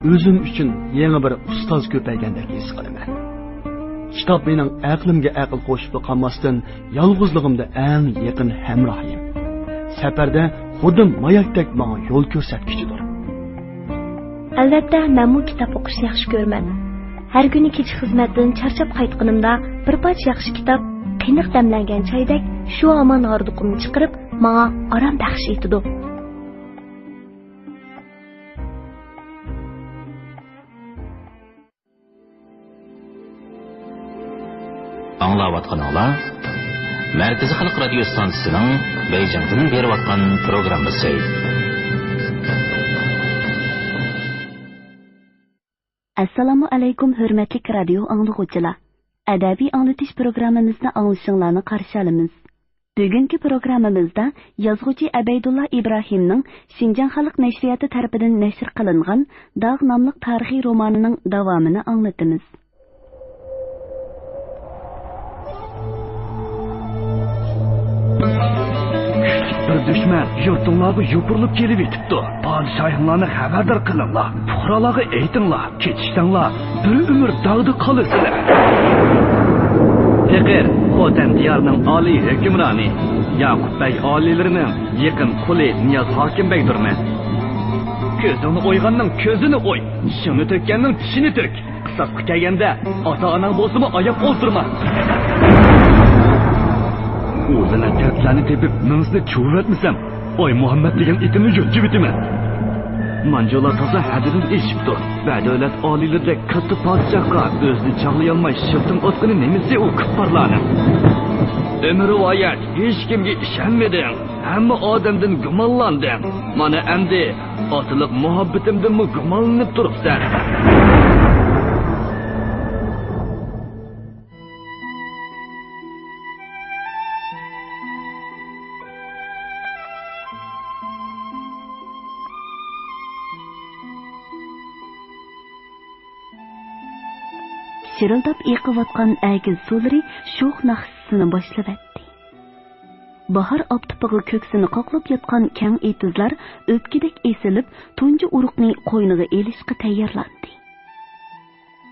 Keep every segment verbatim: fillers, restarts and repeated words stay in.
ئۆزۈم ئۈچۈن يېڭى بىر ئۇستاز كۆپەيگەندەك ھېس قىلىمەن. كىتاب مېنىڭ ئەقلىمگە ئەقىل قوشۇپلا قالماستىن، يالغۇزلۇقۇمدا ئەڭ يېقىن ھەمراھىم. سەپەردە خۇددى ماياكتەك ماڭا يول كۆرسەتكۈچىدۇر. ئەلۋەتتە، مەنمۇ كىتاب ئوقۇشنى ياخشى كۆرىمەن. ھەر كۈنى كېچە خىزمەتتىن چارچاپ قايتقىنىمدا، بىر پارچە ياخشى كىتاب، قېنىق دەملەنگەن چايدەك شۇ ھامان ھاردۇقۇمنى چىقىرىپ، ماڭا ئارام بەخش ئېتىدۇ. ئاڭلاۋاتقىنىڭلار مەركىزىي خەلق رادىيو ئىستانسىسىنىڭ بېيجىڭدىن بېرىۋاتقان پروگراممىسى. ئەسسالامۇ ئەلەيكۇم، ھۆرمەتلىك رادىيو ئاڭلىغۇچىلار! ئەدەبىي ئاڭلىتىش پروگراممىمىزنى ئاڭلىشىڭلارنى قارشى ئالىمىز. بۈگۈنكى پروگراممىمىزدا يازغۇچى ئەبەيدۇللا ئىبراھىمنىڭ شىنجاڭ خەلق نەشرىياتى تەرىپىدىن نەشر قىلىنغان داغ ناملىق تارىخىي رومانىنىڭ داۋامىنى ئاڭلىتىمىز. كۈچلۈك بىر دۈشمەن يۇرتۇڭلارغا يوپۇرۇلۇپ كېلىۋېتىپتۇ. پادىشاھىڭلارنى خەۋەردار قىلىڭلار. پۇقرالارغا ئېيتىڭلار، كېتىشسەڭلار، بىر ئۆمۈر داغدا قالىسىلەر. پېقىر، خوتەن دىيارىنىڭ ئالىي ھۆكۈمرانى، ياقۇپ بەگ ئالىيلىرىنىڭ يېقىن قۇلى نىياز ھاكىم بەگدۇرمەن. كۆزۈڭنى ئويغاننىڭ كۆزىنى ئوي، چىشىڭنى تۆككەننىڭ چىشىنى تۆك. قىساسقا كەلگەندە، ئاتا-ئاناڭ بولسىمۇ ئاياپ ئولتۇرما. ئۇ لەنەت دەردلەرنى تېپىپ، مېڭىسىنى چۇۋۇۋەتمىسەم، ئاي مۇھەممەد دېگەن ئېتىمنى يۇتۇۋېتىمەن. مانجۇلار تازا ھەددىدىن ئېشىپتۇ. بەدەۋلەت ئالىيلىرىدەك كاتتا پادىشاھقا ئۆزىنى چاغلىيالماي شىلتىڭ ئاتقىنى نېمىسى ئۇ كۇپپارلارنىڭ؟ ئۆمۈر رىۋايەت، ھېچكىمگە ئىشەنمىدىڭ. ھەممە ئادەمدىن گۇمانلاندىڭ. مانا ئەمدى ئاتىلىق مۇھەببىتىمدىنمۇ گۇمانلىنىپ تۇرۇپسەن. شىرىلداپ ئېقىۋاتقان ئەگىز سۇلىرى شوخ ناخشىسىنى باشلىۋەتتى. باھار ئاپتىپىغا كۆكسىنى قاقلاپ ياتقان كەڭ ئېتىزلار ئۆپكىدەك ئېسىلىپ، تۇنجى ئۇرۇقنى قوينىغا ئېلىشقا تەييارلاندى.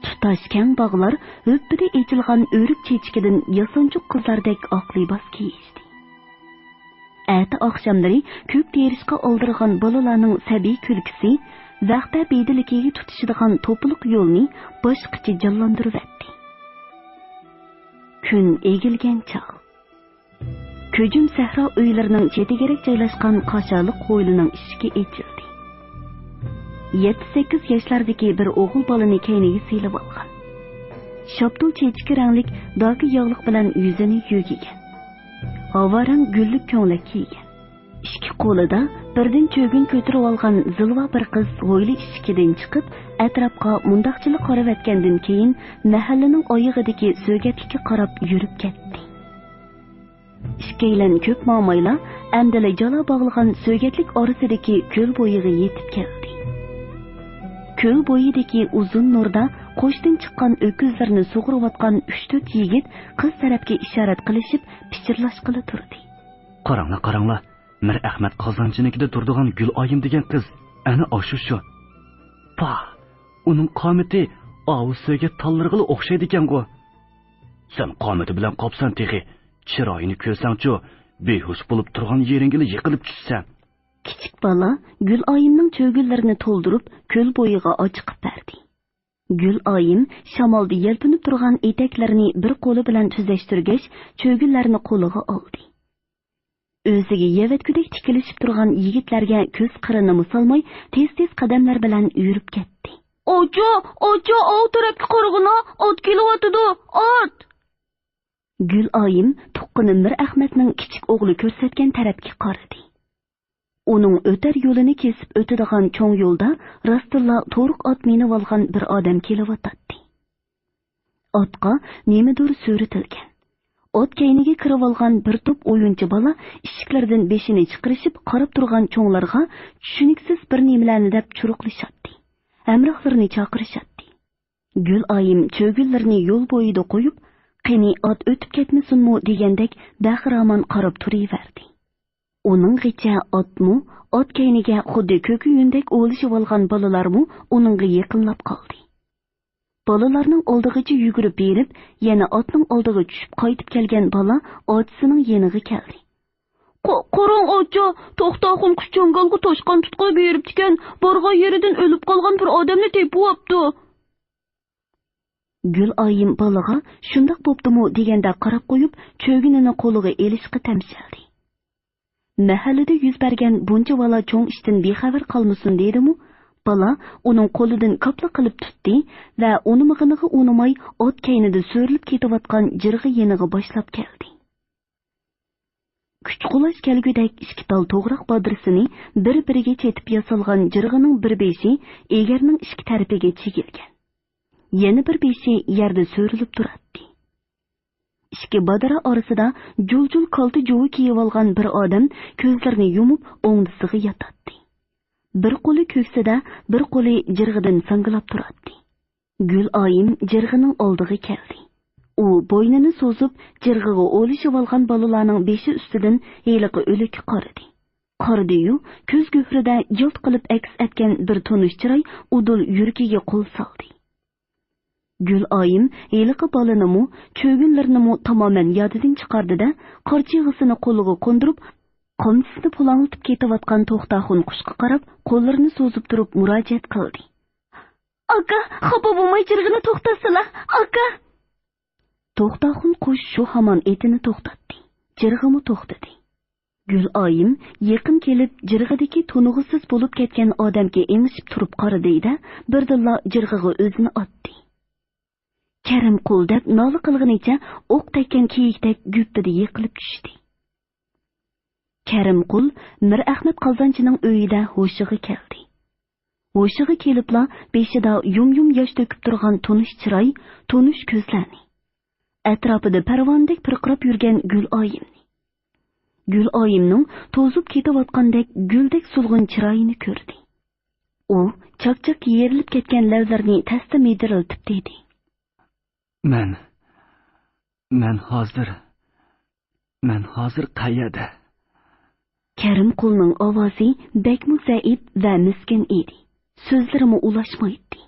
تۇتاش كەڭ باغلار ھۈپپىدە ئېچىلغان ئۆرۈك چېچىكىدىن ياسانچۇق قىزلاردەك ئاق لىباس كىيىشتى. ئەتە ئاخشاملىرى كۆك تېرىشقا ئالدىرىغان بالىلارنىڭ سەبىي كۈلكىسى، ۋەخپە بېدىلىكىگە تۇتىشىدىغان توپىلىق يولنى باشقىچە جانلاندۇرۇۋەتتى. كۈن ئېگىلگەن چاغ. كۆجۈم سەھرا ئۆيلىرىنىڭ چېتىگىرەك جايلاشقان قاشالىق ھويلىنىڭ ئىشىكى ئېچىلدى. يەتتە سەككىز ياشلاردىكى بىر ئوغۇل بالىنى كەينىگە سېلىۋالغان. شاپتۇل چېچىكى رەڭلىك داكا ياغلىق بىلەن يۈزىنى يۆگىگەن. ھاۋا رەڭ گۈللۈك كۆڭلەك كىيگەن. ئىككى قولىدا بىردىن چۆگۈن كۆتۈرۈۋالغان زىلۋا بىر قىز ھويلا ئىشىكىدىن چىقىپ، ئەتراپقا مۇنداقچىلا قارىۋەتكەندىن كېيىن، مەھەللىنىڭ ئايىغىدىكى سۆگەتلىككە قاراپ يۈرۈپ كەتتى. ئىككىيلەن كۆپ ماڭمايلا، ئەمدىلا جالا باغلىغان سۆگەتلىك ئارىسىدىكى كۆل بويىغا يېتىپ كەلدى. كۆل بويىدىكى ئۇزۇن نۇردا قوشتىن چىققان ئۆكۈزلىرىنى سۇغۇرۇۋاتقان ئۈچ-تۆت يىگىت قىز تەرەپكە ئىشارەت قىلىشىپ، پىچىرلاشقىلى تۇردى. قاراڭلار، قاراڭلار، مىر ئەخمەت قازانچىنىڭكىدە تۇرىدىغان گۈل ئايىم دېگەن قىز ئەنە ئاشۇ شۇ. پاھ، ئۇنىڭ قامىتى ئاۋۇ سۆگەت تاللىرىغىلا ئوخشايدىكەنغۇ. سەن قامىتى بىلەن قاپسەن تېخى، چىرايىنى كۆرسەڭچۇ، بىھۇش بولۇپ تۇرغان يېرىڭگىلا يىقىلىپ چۈشىسەن. كىچىك بالا گۈل ئايىمنىڭ چۆگۈنلىرىنى تولدۇرۇپ، كۆل بويىغا ئاچىقىپ بەردى. گۈل ئايىم شامالدا يەلپۈنۈپ تۇرغان ئېتەكلىرىنى بىر قولى بىلەن تۈزەشتۈرگەچ، چۆگۈنلەرنى قولىغا ئالدى. ئۆزىگە يەۋەتكۈدەك تىكىلىشىپ تۇرغان يىگىتلەرگە كۆز قىرىنىمۇ سالماي، تېز-تېز قەدەملەر بىلەن يۈرۈپ كەتتى. ئاچا، ئاچا، ئاۋۇ تەرەپكە قارىغىنا، ئات كېلىۋاتىدۇ، ئات! گۈل ئايىم تۇغقىنى مىر ئەخمەتنىڭ كىچىك ئوغلى كۆرسەتكەن تەرەپكە قارىدى. ئۇنىڭ ئۆتەر يولىنى كېسىپ ئۆتىدىغان چوڭ يولدا راستتىنلا تورۇق ئات مىنىۋالغان بىر ئادەم كېلىۋاتاتتى. ئاتقا نېمىدۇر سۆرىتىلگەن. ئات كەينىگە كىرىۋالغان بىر توپ ئويۇنچى بالا ئىشىكلىرىدىن بېشىنى چىقىرىشىپ قاراپ تۇرغان چوڭلارغا چۈشىنىكسىز بىر نېمىلەرنى دەپ چۇرۇقلىشاتتى. ھەمراھلىرىنى چاقىرىشاتتى. گۈل ئايىم چۆگۈنلىرىنى يول بويىدا قويۇپ، قېنى ئات ئۆتۈپ كەتمىسۇنمۇ دېگەندەك بەخىرامان قاراپ تۇرۇۋەردى. ئۇنىڭغىچە ئاتمۇ، ئات كەينىگە خۇددى كۆكۈيۈندەك ئولىشىۋالغان بالىلارمۇ ئۇنىڭغا يېقىنلاپ قالدى. بالىلارنىڭ ئالدىغىچە يۈگۈرۈپ بېرىپ، يەنە ئاتنىڭ ئالدىغا چۈشۈپ قايتىپ كەلگەن بالا ئاچىسىنىڭ يېنىغا كەلدى. قا-، قاراڭ ئاچا، توختاخۇن قۇش چاڭگالغا توشقان تۇتقىلى بېرىپتىكەن، بارغان يېرىدىن ئۆلۈپ قالغان بىر ئادەمنى تېپىۋاپتۇ. گۈلئايىم بالىغا شۇنداق بوپتۇمۇ دېگەندەك قاراپ قويۇپ، چۆگۈنىنى قولىغا ئېلىشقا تەمشەلدى. مەھەللىدە يۈز بەرگەن بۇنچىۋالا چوڭ ئىشتىن بىخەۋەر قالمىسۇن دېدىمۇ، بالا ئۇنىڭ قولىدىن كاپلا قىلىپ تۇتتى ۋە ئۇنىمىغىنىغا ئۇنىماي، ئات كەينىدە سۆرىلىپ كېتىۋاتقان جىرغا يېنىغا باشلاپ كەلدى. كۈچ قۇلاش كەلگۈدەك ئىككى تال توغراق بادرىسىنى بىر-بىرىگە چېتىپ ياسالغان جىرغىنىڭ بىر بېشى ئېگەرنىڭ ئىككى تەرىپىگە چېگىلگەن. يەنە بىر بېشى يەردە سۆرىلىپ تۇراتتى. ئىككى بادرا ئارىسىدا جۇل-جۇل كالتە جۇۋا كىيىۋالغان بىر ئادەم كۆزلىرىنى يۇمۇپ ئوڭدىسىغا ياتاتتى. بىر قولى كۆكسىدە، بىر قولى جىرغىدىن ساڭگىلاپ تۇراتتى. گۈلئايىم جىرغىنىڭ ئالدىغا كەلدى. ئۇ بوينىنى سوزۇپ، جىرغىغا ئولىشىۋالغان بالىلارنىڭ بېشى ئۈستىدىن ھېلىقى ئۆلۈككە قارىدى. قارىدى-يۇ، كۆز گۆھىرىدە يالت قىلىپ ئەكس ئەتكەن بىر تونۇش چىراي ئۇدۇل يۈرىكىگە قول سالدى. گۈلئايىم ھېلىقى بالىنىمۇ، چۆگۈنلىرىنىمۇ تامامەن يادىدىن چىقاردى-دە، قارچىغىسىنى قولىغا قوندۇرۇپ، قامچىسىنى پۇلاڭلىتىپ كېتىۋاتقان توختاخۇن قۇشقا قاراپ قوللىرىنى سوزۇپ تۇرۇپ مۇراجىئەت قىلدى. ئاكا، خاپا بولماي جىرغىنى توختاتسىلا، ئاكا! توختاخۇن قۇش شۇ ھامان ئېتىنى توختاتتى. جىرغىمۇ توختىدى. گۈلئايىم يېقىن كېلىپ، جىرغىدىكى تونۇغۇسىز بولۇپ كەتكەن ئادەمگە ئېڭىشىپ تۇرۇپ قارىدى-دە، بىردىنلا جىرغىغا ئۆزىنى ئاتتى. كەرىمقۇل دەپ نالە قىلغىنىچە ئوق تەگكەن كېيىكتەك گۈپپىدە يىقىلىپ چۈشتى. كەرىمقۇل مىرئەخمەت قازانچىنىڭ ئۆيىدە ھوشىغا كەلدى. ھوشىغا كېلىپلا بېشىدا يۇم-يۇم ياش تۆكۈپ تۇرغان تونۇش چىراي، تونۇش كۆزلەرنى، ئەتراپىدا پەرۋانىدەك پىرقىراپ يۈرگەن گۈلئايىمنى، گۈلئايىمنىڭ توزۇپ كېتىۋاتقاندەك گۈلدەك سولغۇن چىرايىنى كۆردى. ئۇ چاك-چاك يېرىلىپ كەتكەن لەۋلىرىنى تەستە مىدىرلىتىپ دېدى. مەن، مەن ھازىر، مەن ھازىر قەيەردە؟ كەرىمقۇلنىڭ ئاۋازى بەكمۇ زەئىپ ۋە مىسكىن ئىدى. سۆزلىرىمۇ ئۇلاشمايتتى.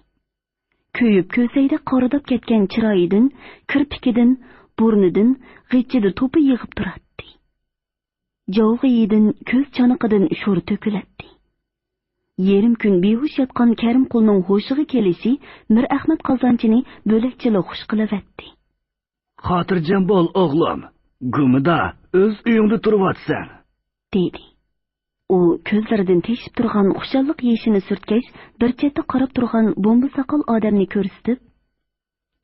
كۆيۈپ كۆزەيدەك قارىداپ كەتكەن چىرايىدىن، كىرپىكىدىن، بۇرنىدىن غىچچىدە توپا يېغىپ تۇراتتى. جاۋغىيىدىن، كۆز چانىقىدىن شور تۆكۈلەتتى. يېرىم كۈن بىھوش ياتقان كەرىمقۇلنىڭ ھوشىغا كېلىشى مىرئەخمەت قازانچىنى بۆلەكچىلا خۇش قىلىۋەتتى. خاتىرجەم بول، ئوغلۇم. گۇمىدا ئۆز ئۆيۈڭدە تۇرۇۋاتىسەن، دېدى. ئۇ كۆزلىرىدىن تېشىپ تۇرغان خۇشاللىق يېشىنى سۈرتكەچ، بىر چەتتە قاراپ تۇرغان بومبا ساقال ئادەمنى كۆرسىتىپ،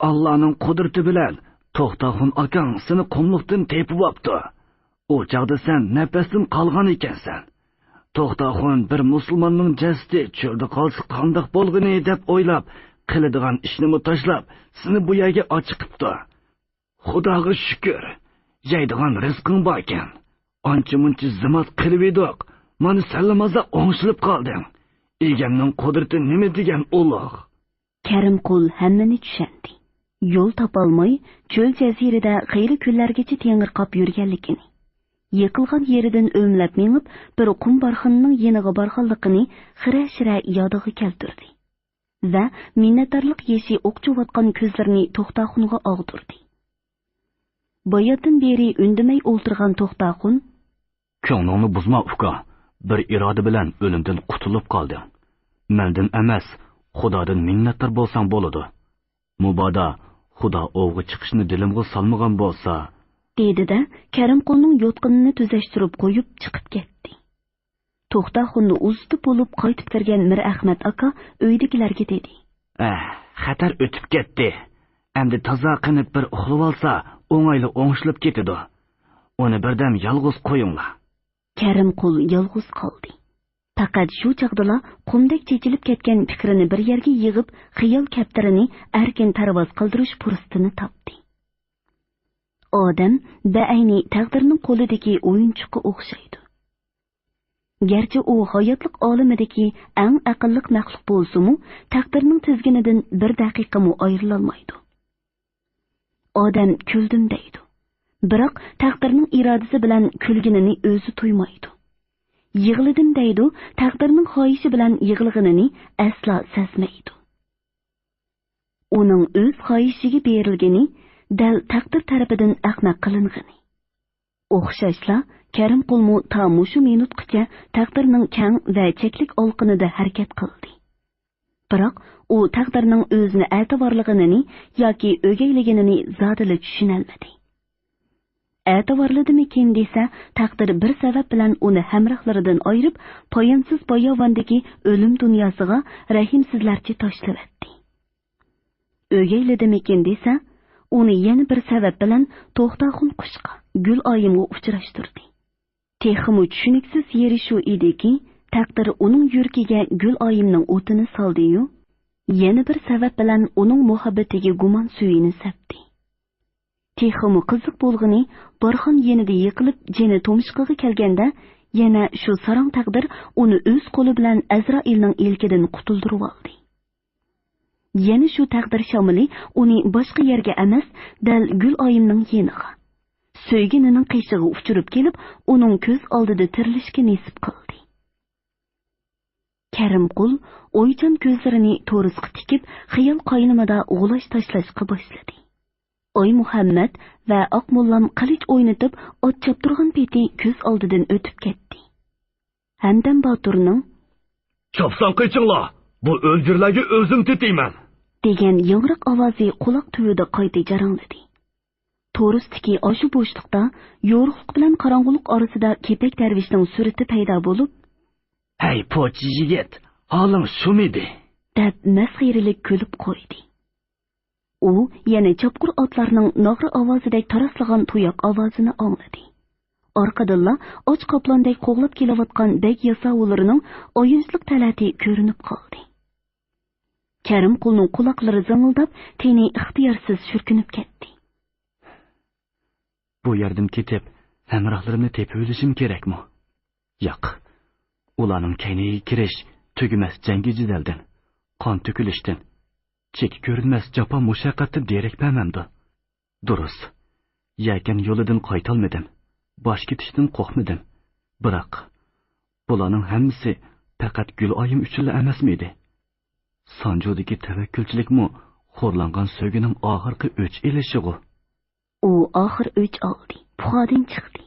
ئاللانىڭ قۇدرىتى بىلەن توختاخۇن ئاكاڭ سېنى قۇملۇقتىن تېپىۋاپتۇ. ئۇ چاغدا سەن نەپەستىن قالغان ئىكەنسەن. توختاخۇن بىر مۇسۇلماننىڭ جەسىتى چۆلدە قالسا قانداق بولغىنى دەپ ئويلاپ، قىلىدىغان ئىشنىمۇ تاشلاپ، سېنى بۇ يەرگە ئاچىقىپتۇ. خۇداغا شۈكۈر، يەيدىغان رىزقىڭ باركەن. ئانچە-مۇنچە زىمات قىلىۋىدۇق، مانا سەنلا مازا ئوڭشىلىپ قالدىڭ. ئىگەمنىڭ قۇدرىتى نېمە دېگەن ئۇلۇغ! كەرىمقۇل ھەممىنى چۈشەندى. يول تاپالماي، چۆل جەزىرىدە خېلى كۈنلەرگىچە تېڭىرقاپ يۈرگەنلىكىنى، يىقىلغان يېرىدىن ئۆمىلەپ مېڭىپ، بىر قۇم بارخاننىڭ يېنىغا بارغانلىقىنى خىرە-شىرە يادىغا كەلتۈردى ۋە مىننەتدارلىق يېشى ئوقچۇۋاتقان كۆزلىرىنى توختاخۇنغا ئاغدۇردى. باياتتىن بېرى ئۈندىمەي ئولتۇرغان توختاخۇن، كۆڭلۈڭنى بۇزما، ئۇكا. بىر ئىرادە بىلەن ئۆلۈمدىن قۇتۇلۇپ قالدىڭ. مەندىن ئەمەس، خۇدادىن مىننەتدار بولساڭ بولىدۇ. مۇبادا خۇدا ئوۋغا چىقىشنى دىلىمغا سالمىغان بولسا، دېدى-دە، كەرىمقۇلنىڭ يوتقىنىنى تۈزەشتۈرۈپ قويۇپ چىقىپ كەتتى. توختاخۇننى ئۇزىتىپ بولۇپ قايتىپ كىرگەن مىرئەخمەت ئاكا ئۆيدىكىلەرگە دېدى. ئەھ، خەتەر ئۆتۈپ كەتتى. ئەمدى تازا قېنىپ بىر ئۇخلىۋالسا، ئوڭايلا ئوڭشىلىپ كېتىدۇ. ئۇنى بىردەم يالغۇز قويۇڭلار. كەرىمقۇل يالغۇز قالدى. پەقەت شۇ چاغدىلا قۇمدەك چېچىلىپ كەتكەن پىكرىنى بىر يەرگە يىغىپ، خىيال كەپتىرىنى ئەركىن پەرۋاز قىلدۇرۇش پۇرسىتىنى تاپتى. ئادەم بەئەينى تەقدىرنىڭ قولىدىكى ئويۇنچۇققا ئوخشايدۇ. گەرچە ئۇ ھاياتلىق ئالىمىدىكى ئەڭ ئەقىللىق مەخلۇق بولسىمۇ، تەقدىرنىڭ تىزگىنىدىن بىر دەقىقىمۇ ئايرىلالمايدۇ. ئادەم كۈلدۈم دەيدۇ. بىراق تەقدىرنىڭ ئىرادىسى بىلەن كۈلگىنىنى ئۆزى تۇيمايدۇ. يىغلىدىم دەيدۇ، تەقدىرنىڭ خاھىشى بىلەن يىغلىغىنىنى ئەسلا سەزمەيدۇ. ئۇنىڭ ئۆز خاھىشىگە بېرىلگىنى دەل تەقدىر تەرىپىدىن ئەخمەق قىلىنغىنى. ئوخشاشلا، كەرىمقۇلمۇ تا مۇشۇ مىنۇتقىچە تەقدىرنىڭ كەڭ ۋە چەكلىك ئالىقىنىدا ھەرىكەت قىلدى. بىراق، ئۇ تەقدىرنىڭ ئۆزىنى ئەتىۋارلىغىنىنى ياكى ئۆگەيلىگىنىنى زادىلا چۈشىنەلمىدى. ئەتىۋارلىدىمىكىن دېسە، تەقدىر بىر سەۋەب بىلەن ئۇنى ھەمراھلىرىدىن ئايرىپ، پايانسىز باياۋاندىكى ئۆلۈم دۇنياسىغا رەھىمسىزلەرچە تاشلىۋەتتى. ئۆگەيلىدىمىكىن دېسە، ئۇنى يەنە بىر سەۋەب بىلەن توختاخۇن قۇشقا، گۈلئايىمغا ئۇچراشتۇردى. تېخىمۇ چۈشىنىكسىز يېرى شۇ ئىدىكى، تەقدىر ئۇنىڭ يۈرىكىگە گۈلئايىمنىڭ ئوتىنى سالدى-يۇ، يەنە بىر سەۋەب بىلەن ئۇنىڭ مۇھەببىتىگە گۇمان سۈيىنى سەپتى. تېخىمۇ قىزىق بولغىنى، بارخان يېنىدا يىقىلىپ، جېنى تۇمشۇقىغا كەلگەندە، يەنە شۇ ساراڭ تەقدىر ئۇنى ئۆز قولى بىلەن ئەزرائىلنىڭ ئىلكىدىن قۇتۇلدۇرۇۋالدى. يەنە شۇ تەقدىر شامىلى ئۇنى باشقا يەرگە ئەمەس، دەل گۈلئايىمنىڭ يېنىغا، سۆيگىنىنىڭ قېشىغا ئۇچۇرۇپ كېلىپ، ئۇنىڭ كۆز ئالدىدا تىرىلىشكە نېسىپ قىلدى. كەرىمقۇل ئويچان كۆزلىرىنى تورۇسقا تىكىپ، خىيال قاينىمىدا غۇلاچ تاشلاشقا باشلىدى. ئايمۇھەممەت ۋە ئاقموللام قىلىچ ئوينىتىپ، ئات چاپتۇرغان پېتى كۆز ئالدىدىن ئۆتۈپ كەتتى. ھەمدەم باتۇرنىڭ «چاپسان قېچىڭلار، بۇ ئۆلجۈرلەرگە ئۆزۈم تېتىيمەن!» دېگەن ياڭراق ئاۋازى قۇلاق تۈۋىدە قايتا جاراڭلىدى. تورۇستىكى ئاشۇ بوشلۇقتا يورۇقلۇق بىلەن قاراڭغۇلۇق ئارىسىدا كېپەك دەرۋىشنىڭ سۈرىتى پەيدا بولۇپ، «ھەي، پوچى يىگىت، ھالىڭ شۇمىدى؟» دەپ مەسخىرىلىك كۈلۈپ قويدى. ئۇ يەنە چاپقۇر ئاتلارنىڭ ناغرا ئاۋازىدەك تاراسلىغان تۇياق ئاۋازىنى ئاڭلىدى. ئارقىدىنلا ئاچ قاپلاندەك قوغلاپ كېلىۋاتقان بەگ ياساۋۇللىرىنىڭ ئاياجلىق تەلەتى كۆرۈنۈپ قالدى. كەرىمقۇلنىڭ قۇلاقلىرى زىڭىلداپ، تېنى ئىختىيارسىز شۈركۈنۈپ كەتتى. بۇ يەردىن كېتىپ، ھەمراھلىرىمنى تېپىۋېلىشىم كېرەكمۇ؟ ياق. ئۇلارنىڭ كەينىگە كىرىش تۈگىمەس جەڭگى جېدەلدىن، قان تۆكۈلۈشتىن، چېكى كۆرۈنمەس جاپا مۇشەققەتتىن دېرەك بەرمەمدۇ؟ دۇرۇس، يەكەن يولىدىن قايتالمىدىم، باش كېتىشتىن قورقمىدىم. بىراق، بۇلارنىڭ ھەممىسى پەقەت گۈلئايىم ئۈچۈنلا ئەمەسمىدى؟ سانجۇدىكى تەۋەككۈلچىلىكمۇ خورلانغان سۆيگۈنىڭ ئاخىرقى ئۆچ ئېلىشىغۇ؟ ئۇ ئاخىر ئۆچ ئالدى، پۇخادىن چىقتى.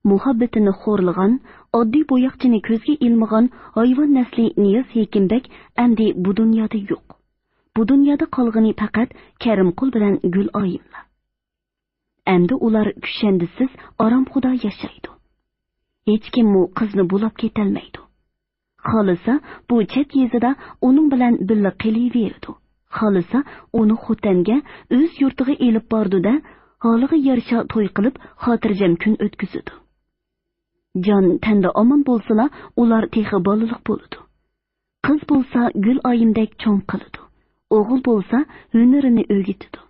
مۇھەببىتىنى خورلىغان، ئاددىي بوياقچىنى كۆزگە ئىلمىغان ھايۋان نەسلى نىياز ھېكىم بەگ ئەمدى بۇ دۇنيادا يوق. بۇ دۇنيادا قالغىنى پەقەت كەرىمقۇل بىلەن گۈلئايىملا. ئەمدى ئۇلار كۈشەندىسىز ئارامخۇدا ياشايدۇ. ھېچكىممۇ قىزنى بۇلاپ كېتەلمەيدۇ. خالىسا بۇ چەت يېزىدا ئۇنىڭ بىلەن بىللە قېلىۋېرىدۇ. خالىسا ئۇنى خوتەنگە، ئۆز يۇرتىغا ئېلىپ بارىدۇ-دە، ھالىغا يارىشا توي قىلىپ، خاتىرجەم كۈن ئۆتكۈزىدۇ. جان تەندە ئامان بولسىلا، ئۇلار تېخى بالىلىق بولىدۇ. قىز بولسا گۈلئايىمدەك چوڭ قىلىدۇ. ئوغۇل بولسا ھۈنىرىنى ئۆگىتىدۇ.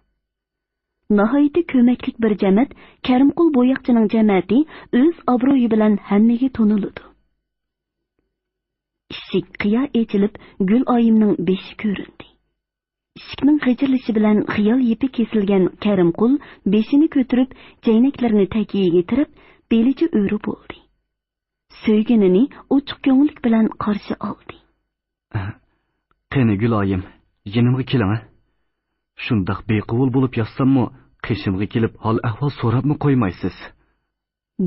ناھايىتى كۆمەكلىك بىر جەمەت كەرىمقۇل بوياقچىنىڭ جەمەتى ئۆز ئابرۇيى بىلەن ھەممىگە تونۇلىدۇ. ئىشىك قىيا ئېچىلىپ، گۈلئايىمنىڭ بېشى كۆرۈندى. ئىشىكنىڭ غىچىرلىشى بىلەن خىيال يىپى كېسىلگەن كەرىمقۇل بېشىنى كۆتۈرۈپ، جەينەكلىرىنى تەكىيىگە تىرەپ، بېلىچە ئۆرە بولدى. سۆيگىنىنى ئوچۇق كۆڭۈللۈك بىلەن قارشى ئالدى. «قېنى، گۈلئايىم، يېنىمغا كېلىڭە. شۇنداق بىقوۋۇل بولۇپ ياتساممۇ، قېشىمغا كېلىپ ھال-ئەھۋال سوراپمۇ قويمايسىز؟»